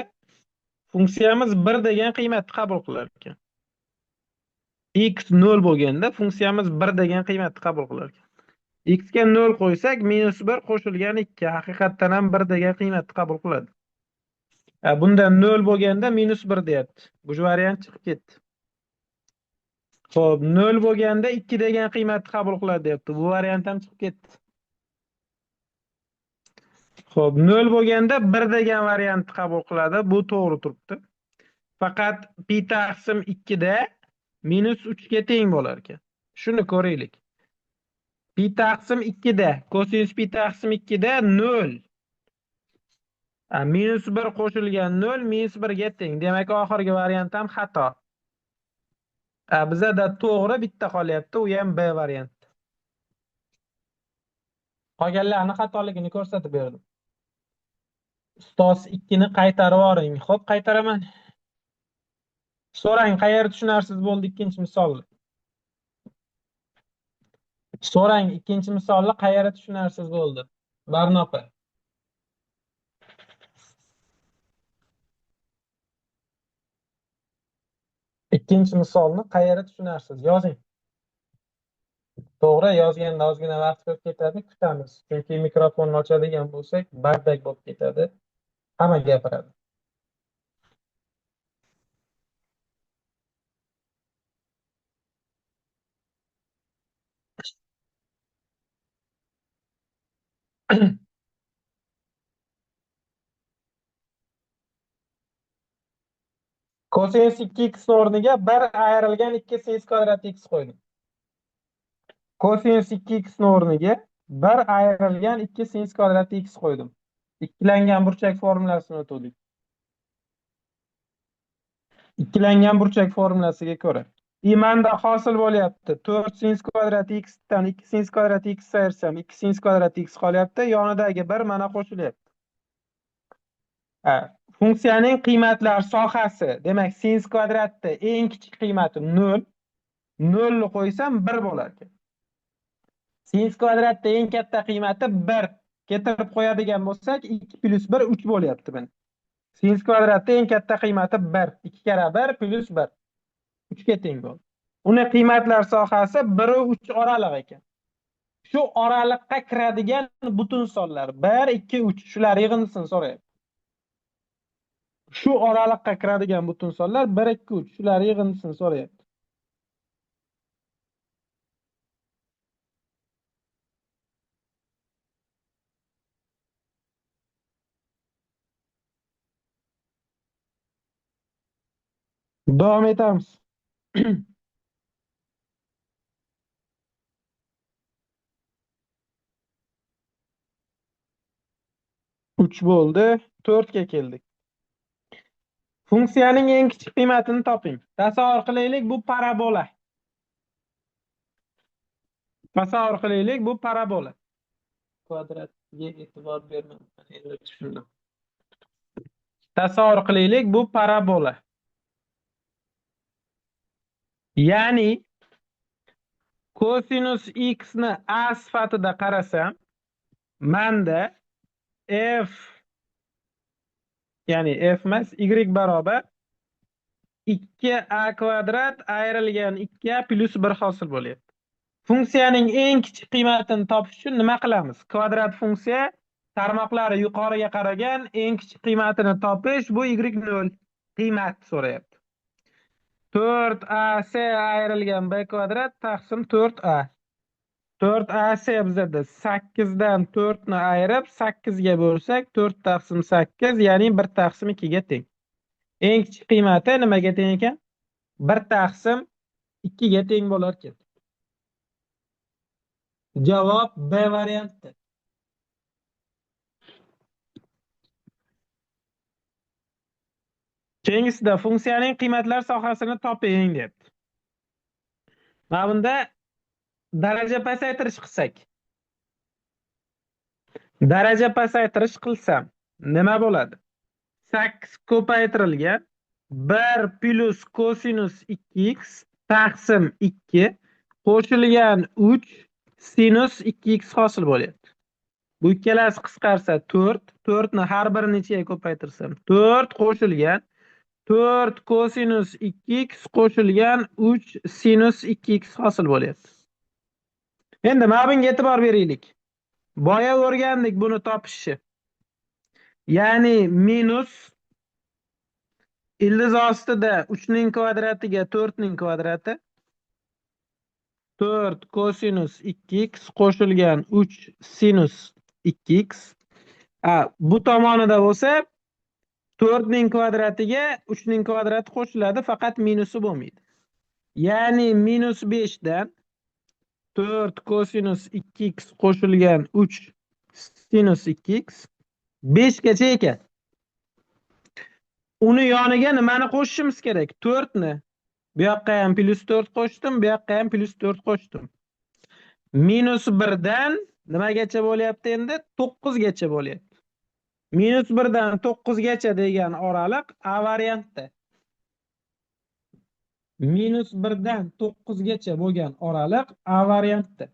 funksiyamiz 1 degan qiymatni qabul qilar ekan. X 0 bo'lganda funksiyamiz 1 degan qiymatni qabul qilar ekan. X ga 0 qo'ysak, -1 qo'shilgan 2 haqiqatdan ham 1 degan qiymatni qabul qiladi. Bunda 0 bo'lganda -1 deyapti. Bu variant chiqib ketdi. Xo'p, 0 bo'lganda 2 degan qiymatni qabul qiladi deyapti. Bu variant ham chiqib ketdi. Xo'p, 0 bo'lganda 1 degan variantni qabul qiladi. Bu to'g'ri turibdi. Faqat pi taqsim 2 da -3 ga teng bo'lar ekan. Shuni ko'raylik. Pi taqsim 2 da, kosinus pi taqsim 2 da 0. -1 qo'shilgan 0 -1 ga teng. Demak, oxirgi variant ham xato. Bizada to'g'ri bitta qolyapti, u ham B varianti. Qolganlarning xatoligini ko'rsatib berdim. Ustoz 2 ni qaytarib yuboring. Xo'p, qaytaraman. So'rang, qayerda tushunarsiz bo'ldi ikkinchi misolni? So'rang, ikkinchi misolni qayerda tushunarsiz bo'ldi? Barno opa. Ikkinchi misolni qayerda tushunarsiz? Yozing. To'g'ri, yozganda ozgina vaqt ko'p ketadi, kutamiz. Chunki mikrofonni ochadigan bo'lsak, bardak bo'lib ketadi. Hamma gapiradi. Kosinus 2x o'rniga 1 ayrilgan 2 sinus kvadrat x qo'ydim. Kosinus 2x o'rniga 1 ayrilgan 2 sinus kvadrat x qo'ydim. Ikkilangan burchak formulasini o'tdik. Ikkilangan burchak formulasiga ko'ra manda hosil bo'lyapti. 4 sinus kvadrat x dan 2 sinus kvadrat x ayirsam 2 sinus kvadrat x qolyapti. Yonidagi 1 mana qo'shilyapti. Funksiyaning qiymatlar sohasi, demak sinus kvadratda eng kichik qiymati 0. 0 ni qo'ysam 1 bo'lar ekan. Sinus kvadratda eng katta qiymati 1. Keltirib qo'yadigan bo'lsak 2 + 1 3 bo'lyapti mana. Sinus kvadratda eng katta qiymati 1. 2 karra 1 + 1. 3 ga teng bo'ldi. Uni qiymatlar sohasi 1 va 3 oraliq ekan. Shu oraliqqa kiradigan butun sonlar 1, 2, 3 shular yig'indisini so'rayapti. Shu oraliqqa kiradigan butun sonlar 1, 2, 3 shular yig'indisini so'rayapti. Davom etamiz. 3 bo'ldi, 4 ga keldik. Funksiyaning eng kichik qiymatini toping. Tasavvur qilaylik, bu parabola. Tasavvur qilaylik, bu parabola. Kvadratga e'tibor bermabman, endi tushundim. Tasavvur qilaylik, bu parabola. Ya'ni kosinus x ni a sifatida qarasam, menda f, ya'ni f emas, y barobar 2a kvadrat ayrilgan 2a plus 1 hosil bo'lyapti. Funksiyaning eng kichik qiymatini topish uchun nima qilamiz? Kvadrat funksiya tarmoqlari yuqoriga qaragan eng kichik qiymatini topish, bu y 0 qiymat so'rayapti. 4ac ayrilgan b kvadrat taqsim 4a. 4ac bizada 8 dan 4 ni ayirib 8 ga bo'lsak 4 taqsim 8, ya'ni 1 taqsim 2 ga teng. Eng kichik qiymati nimaga teng ekan? 1 taqsim 2 ga teng bo'lar ekan. Javob B varianti. Keyingisida funksiyaning qiymatlar sohasini toping deyapti. Mana bunda daraja pasaytirish qilsak. Daraja pasaytirish qilsam nima bo'ladi? 8 ko'paytirilgan 1 plus kosinus 2x taqsim 2 qo'shilgan 3 sinus 2x hosil bo'lyapti. Bu ikkalasi qisqarsa 4, 4 ni har birini ichiga ko'paytirsam 4 qo'shilgan 4 kosinus 2x qo'shilgan 3 sinus 2x hosil bo'lyapti. Endi mana bunga e'tibor beraylik. Boya o'rgandik buni topishni. Ya'ni minus ildiz ostida 3 ning kvadratiga 4 ning kvadrati 4 kosinus 2x qo'shilgan 3 sinus 2x. Bu tomonida bo'lsa 4 ning kvadratiga 3 ning kvadrati qo'shiladi, faqat minusi bo'lmaydi. Ya'ni minus 5 dan 4 kosinus 2x qo'shilgan 3 sinus 2x 5 gacha ekan. Uni yoniga nimani qo'shishimiz kerak? 4 ni. Bu yoqqa ham plus 4 qo'shdim, bu yoqqa ham plus 4 qo'shdim. Minus 1 dan nimagacha bo'lyapti endi? 9 gacha bo'lyapti. Minus 1 dan 9 gacha degan oraliq A variantda. Minus 1 dan 9 gacha bo'lgan oraliq A variantda.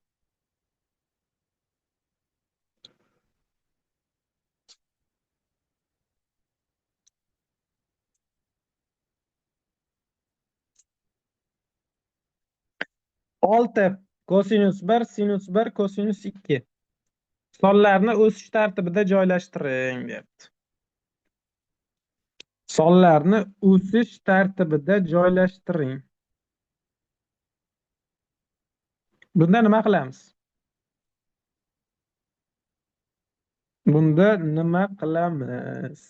6 kosinus 1 sinus 1 kosinus 2. Sonlarni o'sish tartibida joylashtiring deyapti. Sonlarni o'sish tartibida joylashtiring. Bunda nima qilamiz? Bunda nima qilamiz?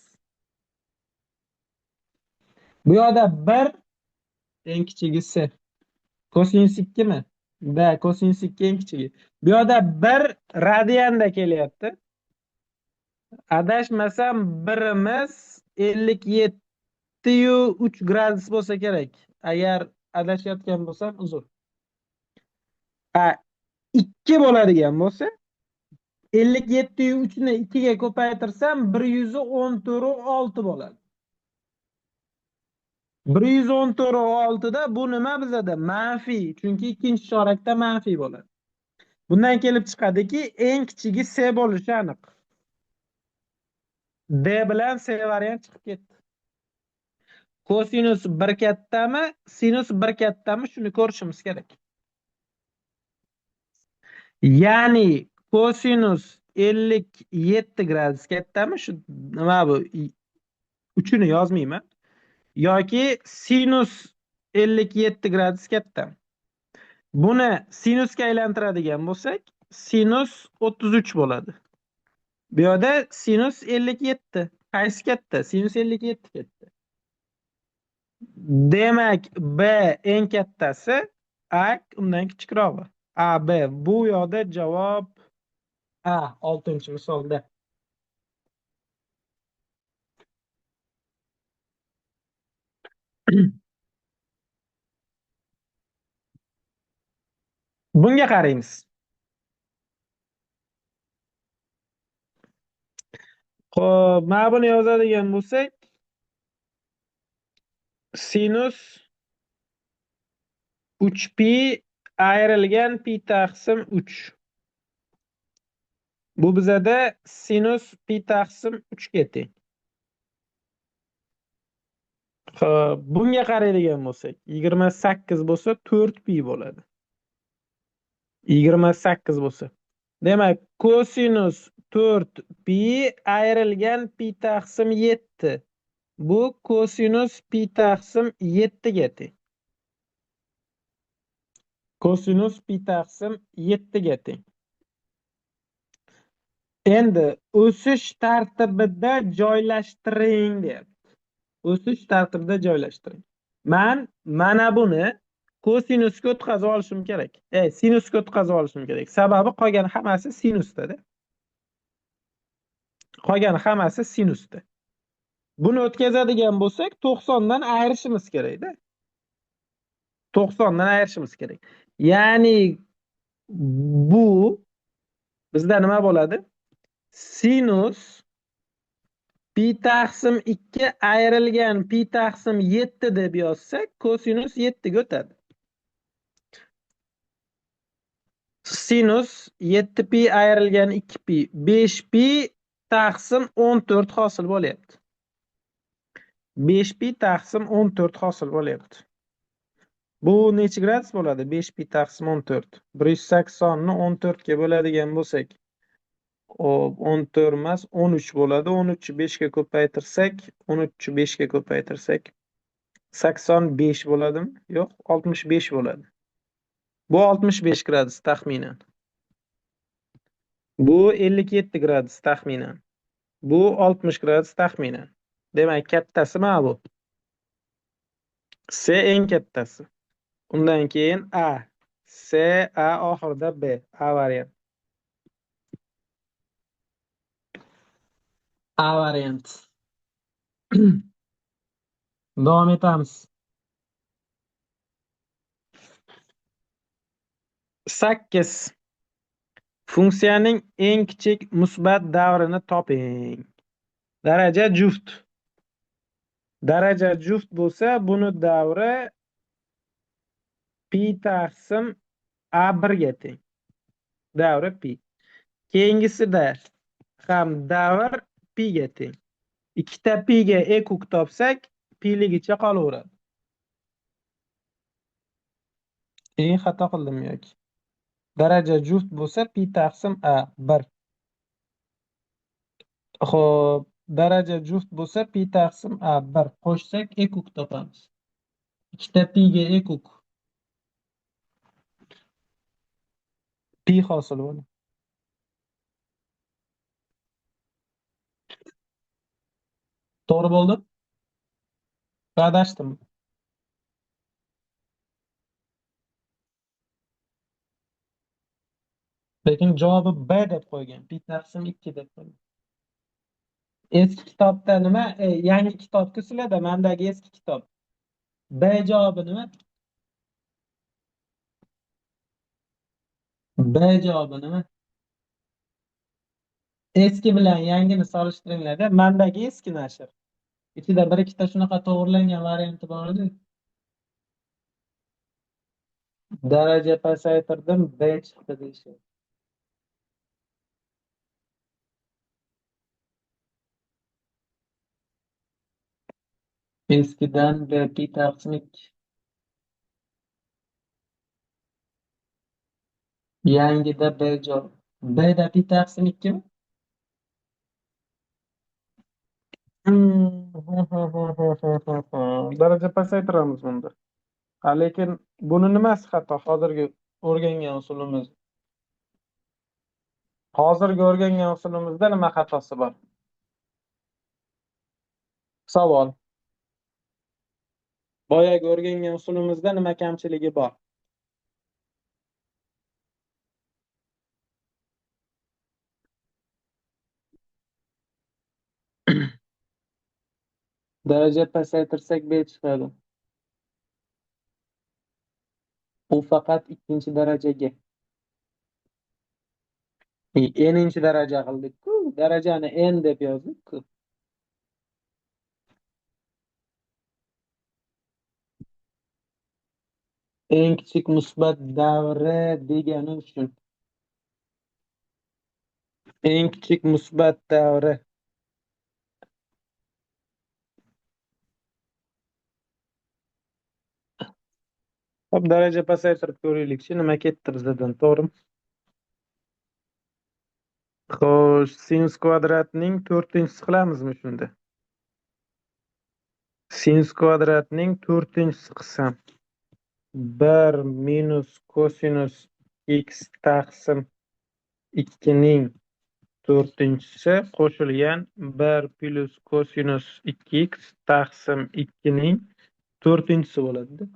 Bu yoqda 1 eng kichigisi. Kosinus 2 mi? Da, kosinus 2 eng kichigi. Bu yoqda 1 radianda kelyapti. Adashmasam birimiz 57.3 gradus bo'lsa kerak. Agar adashayotgan bo'lsam uzr. 2 bo'ladigan bo'lsa 57.3 ni 2 ga ko'paytirsam 114.6 bo'ladi. 114.6 da bu nima bizada? Manfiy, chunki ikkinchi chorakda manfiy bo'ladi. Bundan kelib chiqadiki, eng kichigi C bo'lishi aniq. D bilan C variant chiqib ketdi. Kosinus 1 kattami, sinus 1 kattami, shuni ko'rishimiz kerak. Ya'ni kosinus 57 gradus kattami, shu nima bu? 3ni yozmayman. Yoki sinus 57 gradus kattami? Buni sinusga aylantiradigan bo'lsak, sinus 33 bo'ladi. Bu yerda sinus 57. Qaysi katta? Sinus 57 katta. Demak, B eng kattasi, A undan kichikrog'i. A, B. Bu yoqda javob A, 6-misolda. Bunga qaraymiz. Xo'p, mana buni yozadigan bo'lsak, sinus 3 pi ayrilgan pi taqsim 3. Bu bizada sinus pi taqsim 3 ga teng. Xo'p, bunga qaraydigan bo'lsak, 28 bo'lsa 4 pi bo'ladi. 28 bo'lsa. Demak, kosinus 4 pi ayrilgan pi taqsim 7. Bu kosinus pi taqsim 7 ga teng. Kosinus pi taqsim 7 ga teng. Endi o'sish tartibida joylashtiring deyapti. O'sish tartibida joylashtiring. Men mana buni kosinusga o'tkazib olishim kerak. Sinusga o'tkazib olishim kerak. Sababi qolgan hammasi sinusda-da. Qolgan hammasi sinusda. Buni o'tkazadigan bo'lsak, 90 dan ayirishimiz kerak-da. 90 dan ayirishimiz kerak. Ya'ni bu bizda nima bo'ladi? Sinus pi taqsim 2 ayrilgan pi taqsim 7 deb yozsak, kosinus 7 ga o'tadi. Sinus 7 pi ayrilgan 2 pi 5 pi taqsim 14 hosil bo'lyapti. 5 pi taqsim 14 hosil bo'lyapti. Bu necha gradus bo'ladi? 5 pi taqsim 14. 180 ni 14 ga bo'ladigan bo'lsak, hop, 14 emas, 13 bo'ladi. 13 5 ga ko'paytirsak, 13 5 ga ko'paytirsak 85 bo'ladimi? Yo'q, 65 bo'ladi. Bu 65 gradus taxminan. Bu 57 gradus taxminan. Bu 60 gradus taxminan. Demak, kattasi mana bu. S eng kattasi. Undan keyin A, S, A oxirida B, A variant. A variant. Davom etamiz. 8. Funksiyaning eng kichik musbat davrini toping. Daraja juft. Daraja juft bo'lsa, buni davri pi taqsim a1 ga teng. Davri pi. Keyingisida ham davr pi ga teng. Ikkita pi ga e kuk topsak, piligicha qolaveradi. Xato qildim yoki. Daraja juft bo'lsa pi taqsim a1. Xo'p, daraja juft bo'lsa pi taqsim a1 qo'shsak e kuk topamiz. Ikkita pi ga e kuk. Pi hosil bo'ladi. To'g'ri bo'ldi? Adashdim. Lekin javobi B deb qo'ygan. Pi taqsim 2 deb qo'ygan. Eski kitobda nima? Yangi kitobku sizlarda, mendagi eski kitob. B javobi nima? B javobi nima? Eski bilan yangini solishtiringlar-da. Mendagi eski nashr. Ichida bir ikkita shunaqa to'g'rilangan varianti bor edi. Daraja pasaytirdim, B chiqdi deyishyapti. Eskidan b pi taqsim 2. Yangida b joy. B da pi taqsim 2mi? Daraja pasaytiramiz bunda. Lekin buni nimasi xato? Hozirgi o'rgangan usulimiz. Hozirgi o'rgangan usulimizda nima xatosi bor? Savol. Boyagi o'rgangan usulimizda nima kamchiligi bor? Daraja pasaytirsak b chiqadi. U faqat ikkinchi darajaga. N-inchi daraja qildik-ku, darajani n deb yozdik-ku. Eng kichik musbat davri degani uchun. Eng kichik musbat davri. Hop, daraja pasaytirib ko'raylikchi, nima ketdi bizdan, to'g'rimi? Xo'sh, sinus kvadratning 4-inchisi qilamizmi shunda? Sinus kvadratning 4-inchisi qilsam 1 minus kosinus x taqsim 2 ning 4-inchisi qo'shilgan 1 plus kosinus 2x taqsim 2 ning 4-inchisi bo'ladi-da.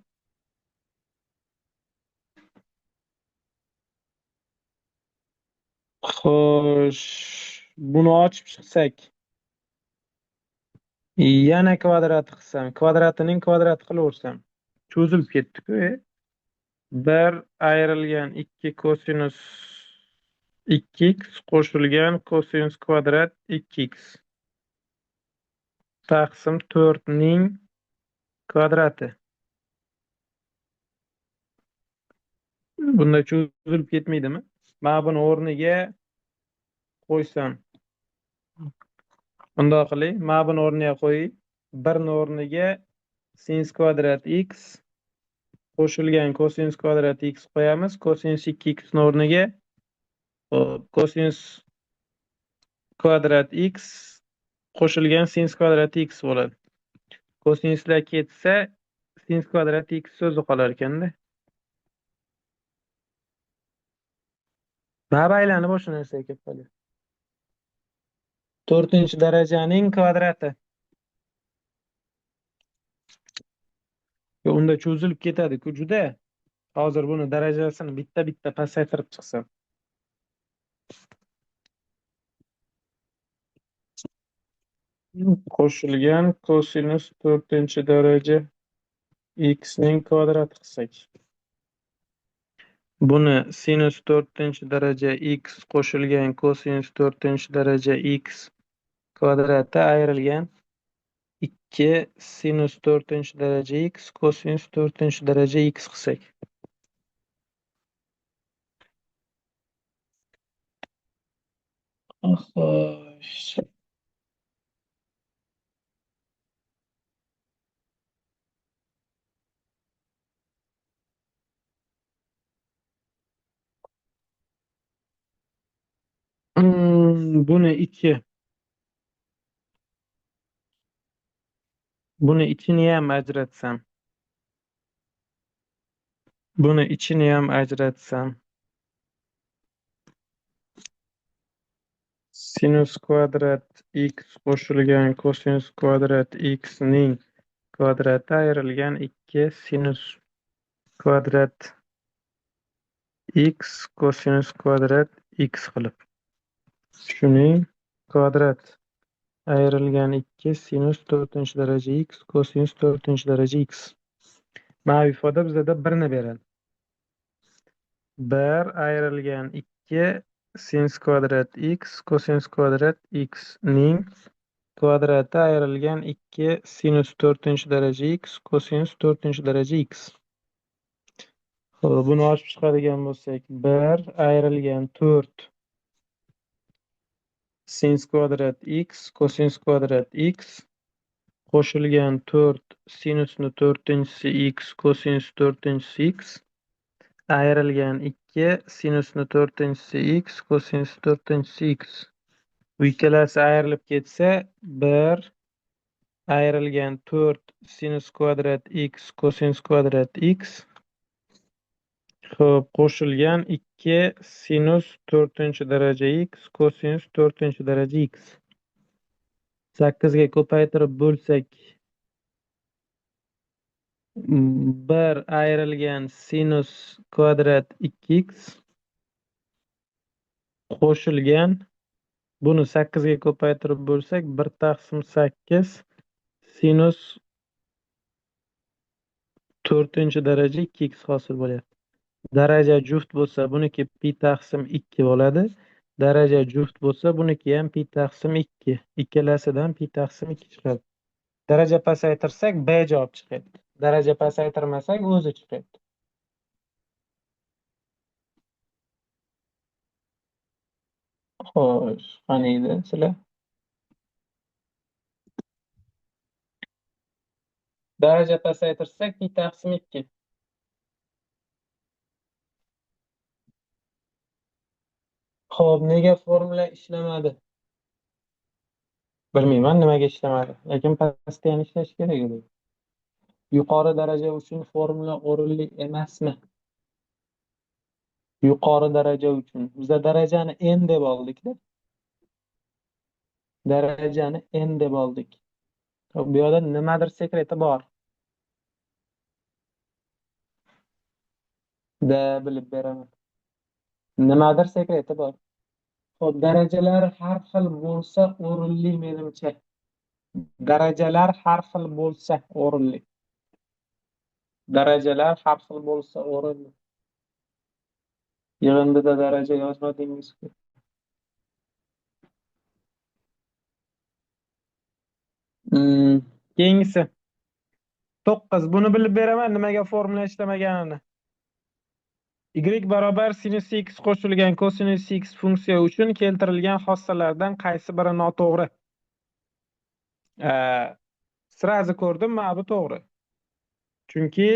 Xo'sh, buni ochib chiqsak, yana kvadrat qilsam, kvadratining kvadrati qilaversam, cho'zilib ketdi-ku. 1 ayrilgan 2 kosinus 2x qo'shilgan kosinus kvadrat 2x taqsim 4 ning kvadrati. Bunda cho'zilib ketmaydimi? Men buni o'rniga qo'ysam, bundoq qilay, men buni o'rniga qo'yay, 1 ni o'rniga sinus kvadrat x qo'shilgan kosinus kvadrat x qo'yamiz, kosinus 2x ni o'rniga kosinus kvadrat x qo'shilgan sinus kvadrat x bo'ladi. Kosinuslar ketsa, sinus kvadrat x so'zi qolar ekanda. Mana aylanib o'sha narsaga kelib qoladi. 4-darajaning kvadrati. Unda cho'zilib ketadi-ku juda. Hozir buni darajasini bitta-bitta pasaytirib chiqsam. Qo'shilgan kosinus 4-daraja x ning kvadrati qilsak. Buni sinus 4-daraja x qo'shilgan kosinus 4-daraja x kvadrati ayrilgan 2 sinus 4-daraja x kosinus 4-daraja x qilsak. Xo'sh. Buni 2. Buni ichini ham ajratsam. Buni ichini ham ajratsam. Sinus kvadrat x qo'shilgan kosinus kvadrat x ning kvadrati ayrilgan 2 sinus kvadrat x kosinus kvadrat x qilib. Shuning kvadrat ayrilgan 2 sinus 4-daraja x kosinus 4-daraja x. Mana bu ifoda bizada 1 ni beradi. 1 ayrilgan 2 sinus kvadrat x kosinus kvadrat x ning kvadrati ayrilgan 2 sinus 4-daraja x kosinus 4-daraja x. Xo'p, buni ochib chiqadigan bo'lsak, 1 ayrilgan 4 sinus kvadrat x kosinus kvadrat x Qo'shilgan 4 sinusni to'rtinchisi x kosinus to'rtinchisi x ayrilgan 2 sinusni to'rtinchisi x kosinus to'rtinchisi x. Bu ikkalasi ayrilib ketsa 1 ayrilgan 4 sinus kvadrat x kosinus kvadrat x. Xo'p, qo'shilgan 2 sinus 4-daraja x kosinus 4-daraja x. 8 ga ko'paytirib bo'lsak 1 ayrilgan sinus kvadrat 2x qo'shilgan, buni 8 ga ko'paytirib bo'lsak 1 taqsim 8 sinus 4-daraja 2x hosil bo'lyapti. Daraja juft bo'lsa buniki pi taqsim 2 bo'ladi. Daraja juft bo'lsa buniki ham pi taqsim 2. Ikkalasidan pi taqsim 2 chiqadi. Daraja pasaytirsak b javob chiqadi. Daraja pasaytirmasak o'zi chiqadi. Xo'sh, qaniydi sizlar? Daraja pasaytirsak pi taqsim 2. Xo'p, nega formula ishlamadi? Bilmayman nimaga ishlamadi, lekin pastda ham ishlash kerak edi. Yuqori daraja uchun formula o'rinli emasmi? Yuqori daraja uchun biza darajani n deb oldik-da. Darajani n deb oldik. Xo'p, bu yerda nimadir sekreti bor. Da bilib beraman. Nimadir sekreti bor. Xo'p, darajalar har xil bo'lsa o'rinli menimcha. Darajalar har xil bo'lsa o'rinli. Darajalar har xil bo'lsa o'rinli. Yig'indida daraja yozmadingiz-ku. Keyingisi 9. Buni bilib beraman nimaga formula ishlamaganini. Y barobar sinus x qo'shilgan kosinus x funksiya uchun keltirilgan xossalardan qaysi biri noto'g'ri? Srazi ko'rdim, mana bu to'g'ri. Chunki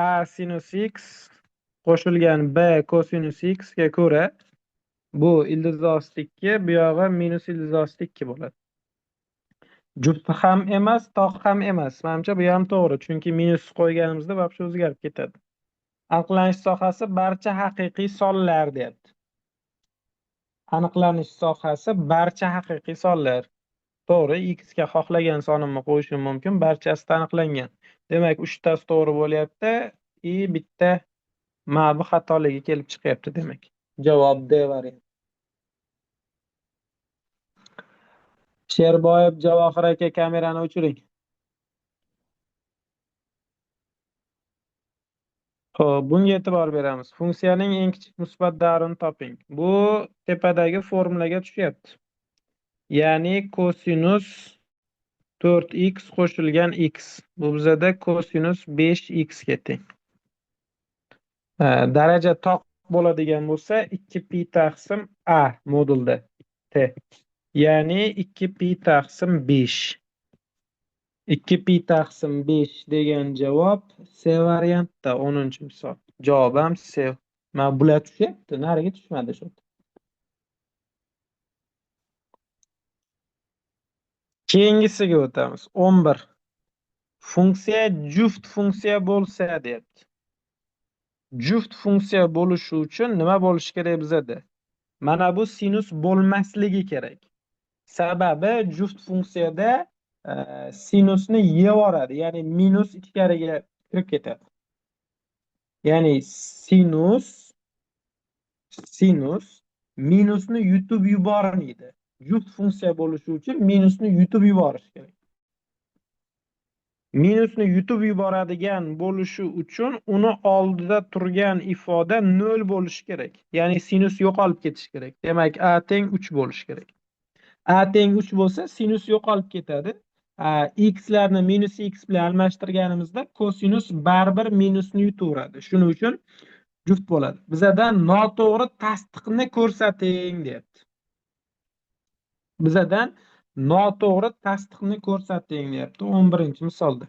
a sinus x qo'shilgan b kosinus x ga ko'ra bu ildiz osti 2, bu yog'i minus ildiz osti 2 bo'ladi. Juft ham emas, toq ham emas. Menimcha bu ham to'g'ri, chunki minus qo'yganimizda вообще o'zgarib ketadi. Aniqlanish sohasi barcha haqiqiy sonlar deyapti. Aniqlanish sohasi barcha haqiqiy sonlar. To'g'ri, x ga xohlagan sonimni qo'yishim mumkin, barchasi aniqlangan. Demak, 3 tasi to'g'ri bo'lyapti, i bitta mana bu xatoligi kelib chiqyapti demak. Javob D varianti. Sherboyev Javohir aka, kamerani o'chiring. Xo'p, bunga e'tibor beramiz. Funksiyaning eng kichik musbat davrini toping. Bu tepadagi formulaga tushyapti. Ya'ni kosinus 4x qo'shilgan x. Bu bizada kosinus 5x ga teng. Daraja toq bo'ladigan bo'lsa 2 pi taqsim a modulda t. Ya'ni 2 pi taqsim 5. 2 pi taqsim 5 degan javob C variantda 10-misol. Javob ham C. Mana bular tushyapti, nariga tushmadi shu. Keyingisiga o'tamiz. 11. Funksiya juft funksiya bo'lsa deyapti. Juft funksiya bo'lishi uchun nima bo'lishi kerak bizada? Mana bu sinus bo'lmasligi kerak. Sababi juft funksiyada sinusni yevoradi, ya'ni minus ichkariga kirib ketadi. Ya'ni sinus minusni yutib yubormaydi. Juft funksiya bo'lishi uchun minusni yutib yuborish kerak. Minusni yutib yuboradigan bo'lishi uchun uni oldida turgan ifoda 0 bo'lishi kerak. Ya'ni sinus yo'qolib ketishi kerak. Demak, a teng 3 bo'lishi kerak. A teng 3 bo'lsa, sinus yo'qolib ketadi. X larni minus x bilan almashtirganimizda kosinus baribir minusni yutaveradi. Shuning uchun juft bo'ladi. Bizadan noto'g'ri tasdiqni ko'rsating deyapti. Bizadan Noto'g'ri tasdiqni ko'rsating deyapti 11-misolda.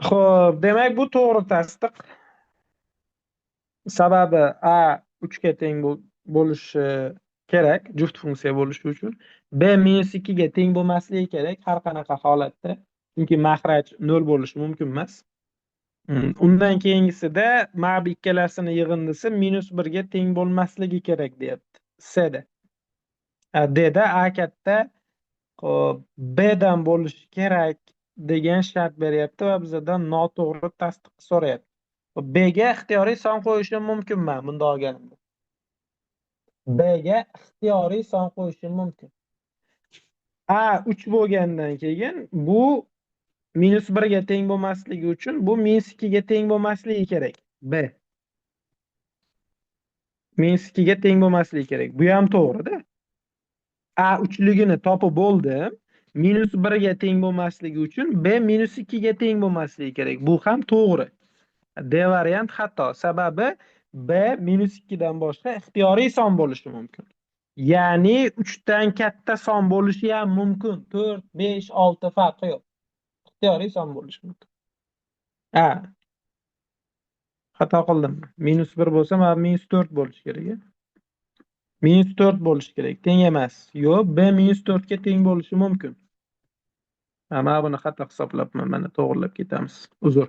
Xo'p, demak bu to'g'ri tasdiq. Sababi a 3 ga teng bo'lishi kerak, juft funksiya bo'lishi uchun. B -2 ga teng bo'lmasligi kerak har qanaqa holatda, chunki mahraj 0 bo'lishi mumkin emas. Undan keyingisida mana bu ikkalasini yig'indisi -1 ga teng bo'lmasligi kerak deyapti. C da. D da a katta, xo'p, B dan bo'lishi kerak degan shart beryapti va bizdan noto'g'ri tasdiq so'rayapti. B ga ixtiyoriy son qo'yishim mumkinmi bunda olganimda? B ga ixtiyoriy son qo'yishim mumkin. A 3 bo'lgandan keyin bu -1 ga teng bo'lmasligi uchun bu -2 ga teng bo'lmasligi kerak. B -2 ga teng bo'lmasligi kerak. Bu ham to'g'ri-da. A 3ligini topib bo'ldim. -1 ga teng bo'lmasligi uchun B -2 ga teng bo'lmasligi kerak. Bu ham to'g'ri. D variant xato. Sababi B -2 dan boshqa ixtiyoriy son bo'lishi mumkin. Ya'ni 3 dan katta son bo'lishi ham mumkin. 4, 5, 6 farqi yo'q. Ixtiyoriy son bo'lishi mumkin. Ha. Xato qildim. -1 bo'lsa, mana -4 bo'lishi kerak. -4 bo'lishi kerak. Teng emas. Yo'q, B -4 ga teng bo'lishi mumkin. Ha, mana buni xato hisoblabman. Mana to'g'rilab ketamiz. Uzr.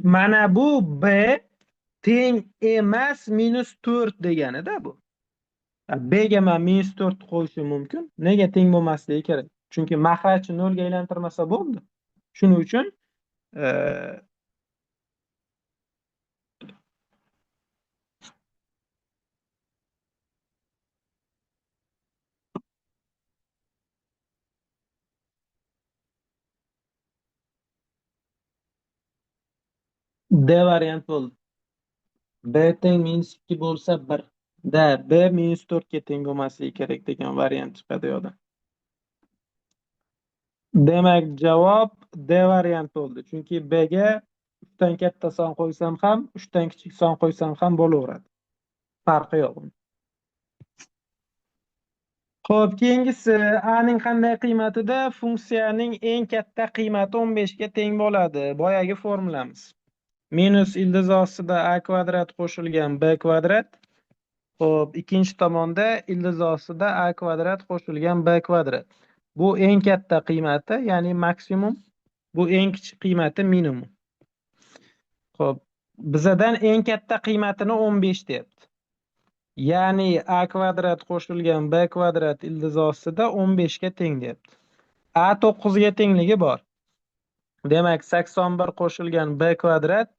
Mana bu B teng emas -4 deganida bu. B ga men -4 qo'yishim mumkin. Nega teng bo'lmasligi kerak? Chunki mahrajni 0 ga aylantirmasa bo'ldi. Shuning uchun D variant bo'ldi. B teng -2 bo'lsa 1. Da B -4 ga teng bo'lmasligi kerak degan variant chiqadi yo'qda. Demak, javob D variant bo'ldi. Chunki B ga 3 dan katta son qo'ysam ham, 3 dan kichik son qo'ysam ham bo'laveradi. Farqi yo'q. Xo'p, keyingisi A ning qanday qiymatida funksiyaning eng katta qiymati 15 ga teng bo'ladi. Boyagi formulamiz. Minus ildiz ostida a kvadrat qo'shilgan b kvadrat. Xo'p, ikkinchi tomonda ildiz ostida a kvadrat qo'shilgan b kvadrat. Bu eng katta qiymati, ya'ni maksimum. Bu eng kichik qiymati minimum. Xo'p, bizadan eng katta qiymatini 15 deyapti. Ya'ni a kvadrat qo'shilgan b kvadrat ildiz ostida 15 ga teng deyapti. A 9 ga tengligi bor. Demak, 81 qo'shilgan b kvadrat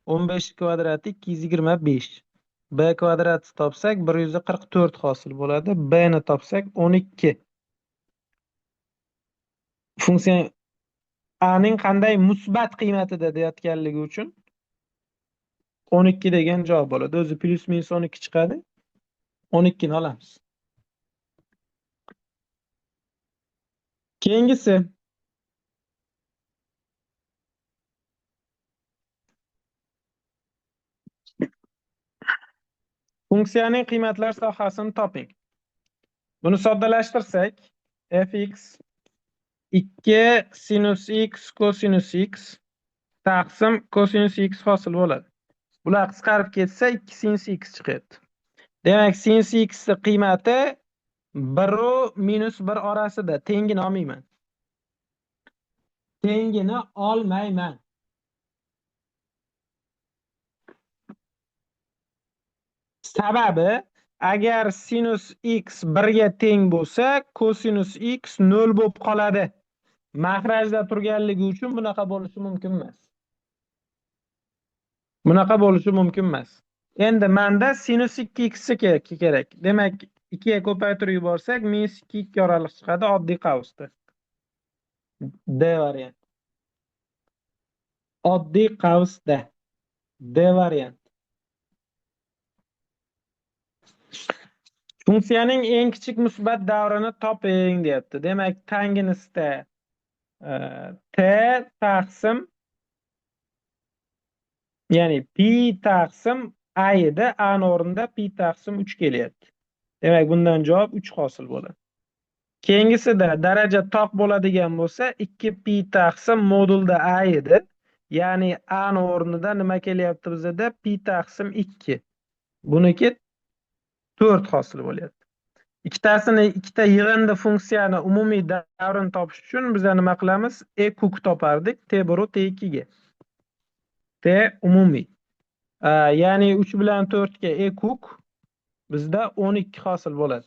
15 kvadrati 225. B kvadrat topsak 144 hosil bo'ladi. B ni topsak 12. Funksiya A ning qanday musbat qiymatida deyotganligi uchun 12 degan javob bo'ladi. O'zi plus minus 12 chiqadi. 12 ni olamiz. Keyingisi funksiyaning qiymatlar sohasini toping. Buni soddalashtirsak, fx 2 sinus x kosinus x taqsim kosinus x hosil bo'ladi. Bular qisqarib ketsa 2 sinus x chiqadi. Demak, sinus x qiymati 1 -1 orasida, tengini olmayman. Tengini olmayman. Sababi, agar sinus x 1 ga teng bo'lsa, kosinus x 0 bo'lib qoladi. Mahrajda turganligi uchun bunaqa bo'lishi mumkin emas. Bunaqa bo'lishi mumkin emas. Endi menda sinus 2x kerak. Demak, 2 ga ko'paytirib yuborsak, -2 2 oraliq chiqadi oddiy qavsda. D variant. Oddiy qavsda. D variant. Funksiyaning eng kichik musbat davrini toping deyapti. Demak, tanginisda t taqsim, ya'ni pi taqsim a edi, a o'rnida pi taqsim 3 kelyapti. Demak, bundan javob 3 hosil bo'ladi. Keyingisida daraja toq bo'ladigan bo'lsa, 2 pi taqsim modulda a edi. Ya'ni a ni o'rnida nima kelyapti bizada? Pi taqsim 2. Buniki 4 hosil bo'lyapti. Ikkitasini, ikkita yig'indi funksiyani umumiy davrini topish uchun biz nima qilamiz? E kuk topardik T1 va T2 ga. T umumiy. Ya'ni 3 bilan 4 ga E kuk bizda 12 hosil bo'ladi.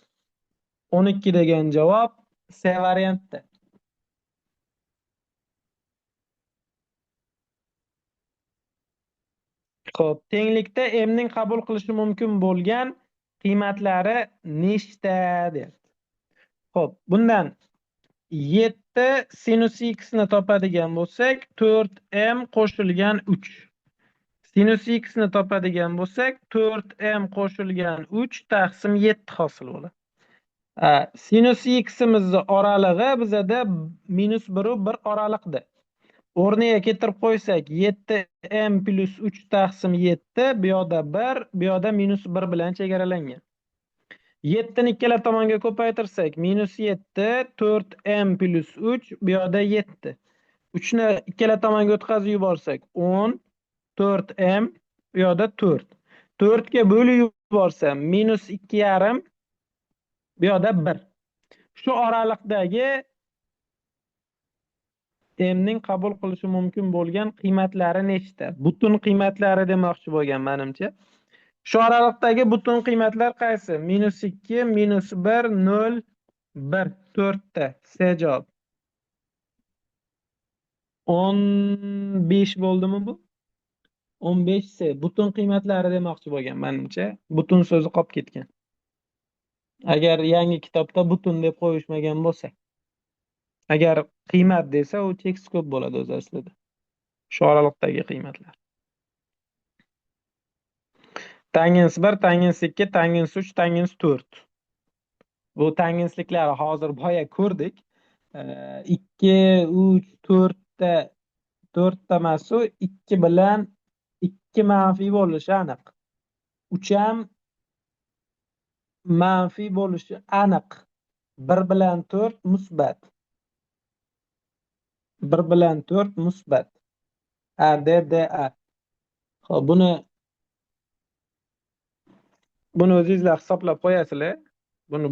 12 degan javob C variantda. Xo'p, tenglikda m ning qabul qilishi mumkin bo'lgan qiymatlari nechta deyapti. Xo'p, bundan 7 sinus x ni topadigan bo'lsak, 4m qo'shilgan 3. Sinus x ni topadigan bo'lsak, 4m qo'shilgan 3 taqsim 7 hosil bo'ladi. Sinus x'imizni oralig'i bizada -1 va 1 oraliqda. O'rniga keltirib qo'ysak, 7m plus 3 taqsim 7, bu yoqda 1, bu yoqda -1 bilan chegaralangan. 7 ni ikkala tomonga ko'paytirsak, -7, 4m plus 3, bu yoqda 7. 3 ni ikkala tomonga o'tkazib yuborsak, 10, 4m, bu yoqda 4. 4 ga bo'lib yuborsam, -2,5, bu yoqda 1. Shu oraliqdagi m ning qabul qilishi mumkin bo'lgan qiymatlari nechta? Butun qiymatlari demoqchi bo'lgan menimcha. Shu oraliqdagi butun qiymatlar qaysi? -2, -1, 0, 1, 4 ta. C javob. 15 bo'ldimi bu? 15 C. Butun qiymatlari demoqchi bo'lgan menimcha. Butun so'zi qolib ketgan. Agar yangi kitobda butun deb qo'yishmagan bo'lsa. Agar qiymat desa, u cheksiz ko'p bo'ladi o'zi aslida. Shu oraliqdagi qiymatlar. Tangens 1, tangens 2, tangens 3, tangens 4. Bu tangensliklarni hozir boya ko'rdik. 2, 3, 4 ta, 4 ta emas u, 2 bilan 2 manfiy bo'lishi aniq. 3 ham manfiy bo'lishi aniq. 1 bilan 4 musbat. 1 bilan 4 musbat. A, D, D, A. Xo'p, buni o'zingizlar hisoblab qo'yasizlar.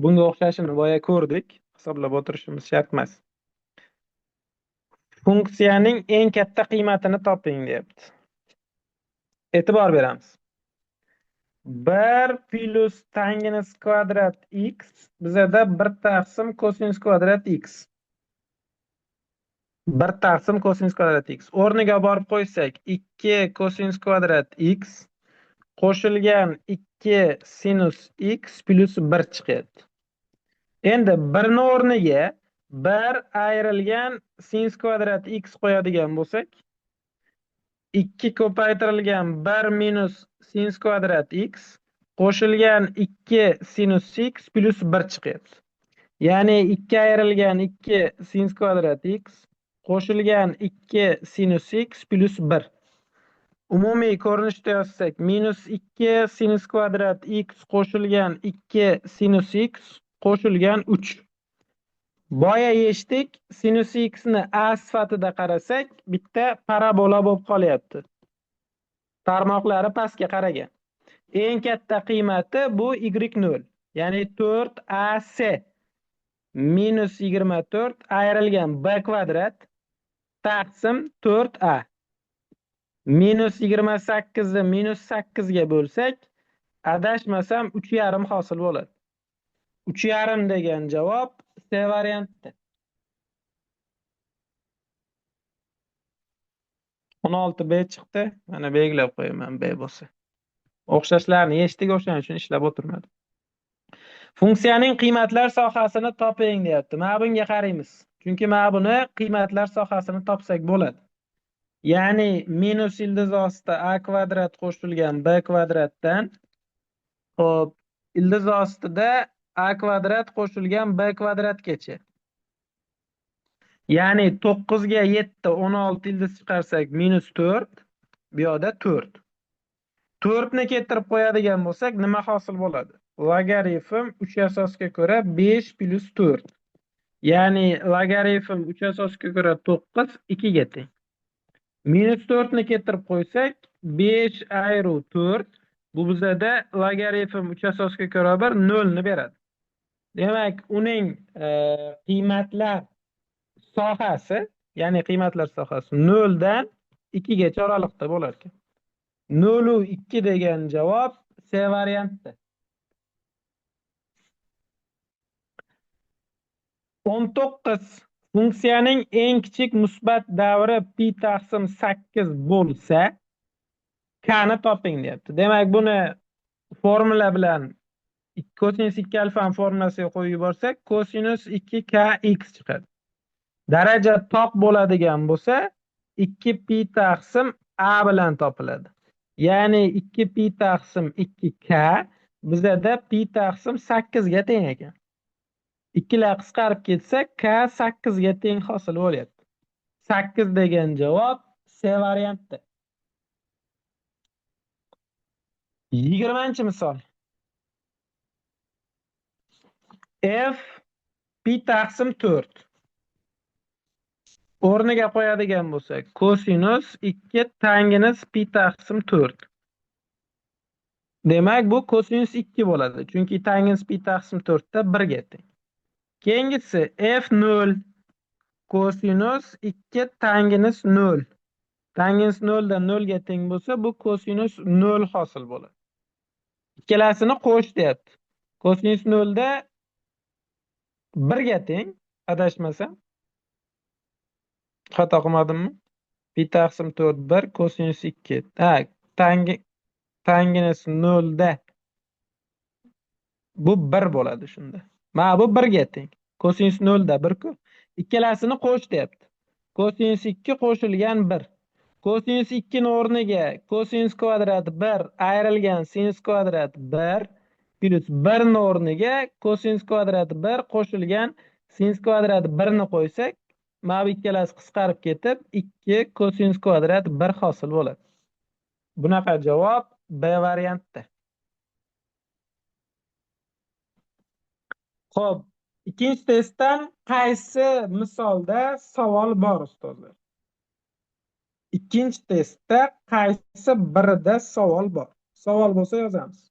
Bunga o'xshashini boya ko'rdik. Hisoblab o'tirishimiz shart emas. Funksiyaning eng katta qiymatini toping deyapti. E'tibor beramiz. 1 plus tangens kvadrat x bizada 1 taqsim kosinus kvadrat x. 1 taqsim kosinus kvadrat x. O'rniga borib qo'ysak, 2 kosinus kvadrat x qo'shilgan 2 sinus x plus 1 chiqyapti. Endi 1 ni o'rniga 1 ayrilgan sinus kvadrat x qo'yadigan bo'lsak, 2 ko'paytirilgan 1 minus sinus kvadrat x qo'shilgan 2 sinus x plus 1 chiqyapti. Ya'ni 2 ayrilgan 2 sinus kvadrat x qo'shilgan 2 sinus x plus 1. Umumiy ko'rinishda yozsak, minus 2 sinus kvadrat x qo'shilgan 2 sinus x qo'shilgan 3. Boya yechdik, sinus x ni a sifatida qarasak, bitta parabola bo'lib qolyapti. Tarmoqlari pastga qaragan. Eng katta qiymati bu y nol, ya'ni 4ac minus 24 ayrilgan b kvadrat taqsim 4a. Minus 28 ni minus 8 ga bo'lsak, adashmasam 3,5 hosil bo'ladi. 3,5 degan javob C variantda. 16 B chiqdi. Mana belgilab qo'yaman B bo'lsa. O'xshashlarni yechdik, o'shaning uchun ishlab o'tirmadim. Funksiyaning qiymatlar sohasini toping deyapti. Mana bunga qaraymiz. Chunki mana buni qiymatlar sohasini topsak bo'ladi. Ya'ni minus ildiz ostida a kvadrat qo'shilgan b kvadratdan, xo'p, ildiz ostida a kvadrat qo'shilgan b kvadratgacha. Ya'ni 9 ga 7 16 ildiz chiqarsak minus 4, bu yoqda 4. 4 ni keltirib qo'yadigan bo'lsak nima hosil bo'ladi? Logarifm 3 asosga ko'ra 5 plus 4. Ya'ni logarifm 3 asosga ko'ra 9 2 ga teng. Minus 4 ni keltirib qo'ysak, 5 ayru 4 bu bizada logarifm 3 asosga ko'ra 1 0 ni beradi. Demak, uning qiymatlar sohasi, ya'ni qiymatlar sohasi 0 dan 2 gacha oraliqda bo'lar ekan. 0 va 2 degan javob C variantda. 19 funksiyaning eng kichik musbat davri pi taqsim 8 bo'lsa, k ni toping deyapti. Demak, buni formula bilan kosinus 2 alfa formulasiga qo'yib yuborsak, kosinus 2 k x chiqadi. Daraja toq bo'ladigan bo'lsa, 2 pi taqsim a bilan topiladi. Ya'ni 2 pi taqsim 2 k bizada pi taqsim 8 ga teng ekan. Ikkilar qisqarib ketsa, k 8 ga teng hosil bo'lyapti. 8 degan javob C variantda. 20-misol. F pi taqsim 4. O'rniga qo'yadigan bo'lsak, kosinus 2 tanginus pi taqsim 4. Demak, bu kosinus 2 bo'ladi. Chunki tanginus pi taqsim 4 da 1 ga teng. Keyingisi f 0 kosinus 2 tanginus 0. Tanginus 0 dan 0 ga teng bo'lsa, bu kosinus 0 hosil bo'ladi. Ikkalasini qo'sh deyapti. Kosinus 0 da 1 ga teng, adashmasam. Xato qilmadimmi? Pi taqsim 4 1 kosinus 2. Ha, tanginus 0 da bu 1 bo'ladi shunda. Mana bu 1 ga teng. Kosinus 0 da 1 ku. Ikkalasini qo'sh deyapti. Kosinus 2 qo'shilgan 1. Kosinus 2 ni o'rniga kosinus kvadrat 1 ayrilgan sinus kvadrat 1 plus 1 ni o'rniga kosinus kvadrat 1 qo'shilgan sinus kvadrat 1 ni qo'ysak, mana bu ikkalasi qisqarib ketib 2 kosinus kvadrat 1 hosil bo'ladi. Bunaqa javob B variantda. Xo'p, ikkinchi testdan qaysi misolda savol bor ustozlar? Ikkinchi testda qaysi birida savol bor? Savol bo'lsa yozamiz.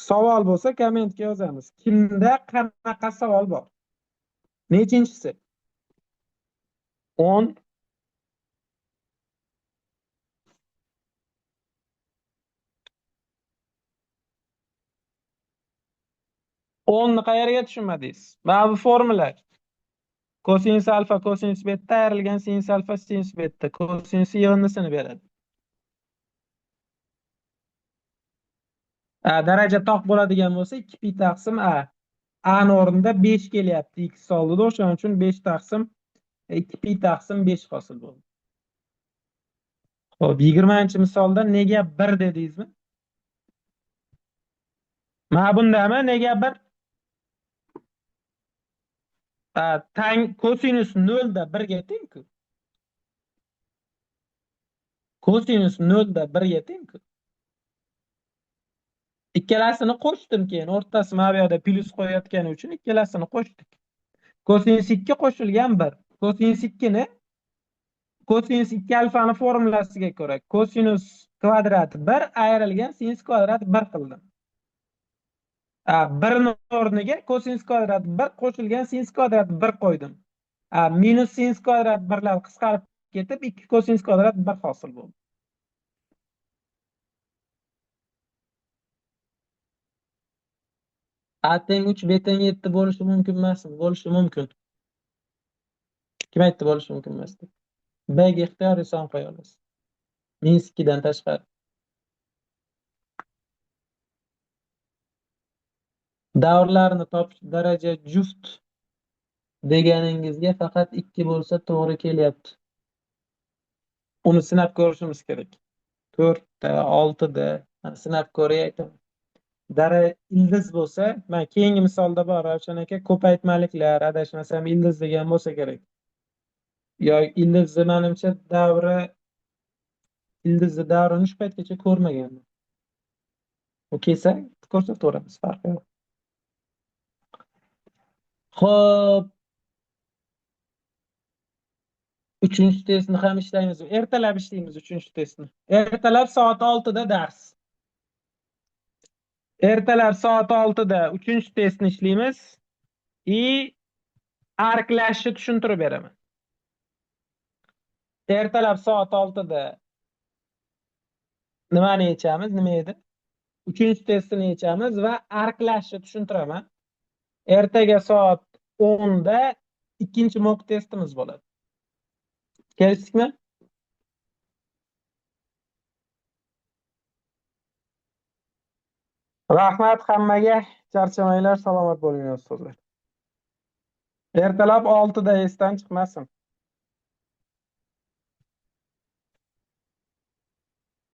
Savol bo'lsa kommentga yozamiz. Kimda qanaqa savol bor? Nechinchisi? 10 10 ni qayerga tushunmadingiz? Mana bu formula. Kosinus alfa kosinus beta ayrilgan sinus alfa sinus beta kosinus yig'indisini beradi. A, daraja toq bo'ladigan bo'lsa 2 pi taqsim a. A ni o'rnida 5 kelyapti x oldida, o'shaning uchun 5 taqsim 2 pi taqsim 5 hosil bo'ldi. Xo'p, 20-misolda nega 1 dedingizmi? Mana bundami nega 1? Tang kosinus 0 da 1 ga teng-ku. Kosinus 0 da 1 ga teng-ku. Ikkalasini qo'shdim keyin o'rtasi mana bu yerda plus qo'yayotgani uchun ikkalasini qo'shdik. Kosinus 2 qo'shilgan 1. Kosinus 2 ni kosinus 2 alfani formulasiga ko'ra kosinus kvadrat 1 ayrilgan sinus kvadrat 1 qildim. 1 ni o'rniga kosinus kvadrat 1 qo'shilgan sinus kvadrat 1 qo'ydim. Minus sinus kvadrat 1lar qisqarib ketib 2 kosinus kvadrat 1 hosil bo'ldi. A teng 3, B teng 7 bo'lishi mumkin emasmi? Bo'lishi mumkin. Kim aytdi bo'lishi mumkin emas deb? B ga ixtiyoriy son qo'ya olasiz. Minus 2 dan tashqari. Davrlarni topish daraja juft deganingizga faqat 2 bo'lsa to'g'ri kelyapti. Uni sinab ko'rishimiz kerak. 4 ta, 6 da sinab ko'ray aytaman. Dara ildiz bo'lsa, mana keyingi misolda bor, Ravshan aka, ko'paytmaliklar, adashmasam ildiz degan bo'lsa kerak. Yo ildizni menimcha davri, ildizni davrini shu paytgacha ko'rmaganman. U kelsa ko'rsataveramiz, farqi yo'q. Xo'p. Uchinchi testni ham ishlaymiz. Ertalab ishlaymiz uchinchi testni. Ertalab soat 6da dars. Ertalab soat 6da uchinchi testni ishlaymiz. И arklashni tushuntirib beraman. Ertalab soat 6da nimani yechamiz? Nima edi? Uchinchi testini yechamiz va arklashni tushuntiraman. Ertaga soat 10da ikkinchi mock testimiz bo'ladi. Kelishdikmi? Rahmat hammaga, charchamanglar, salomat bo'linglar ustozlar. Ertalab 6da esdan chiqmasin.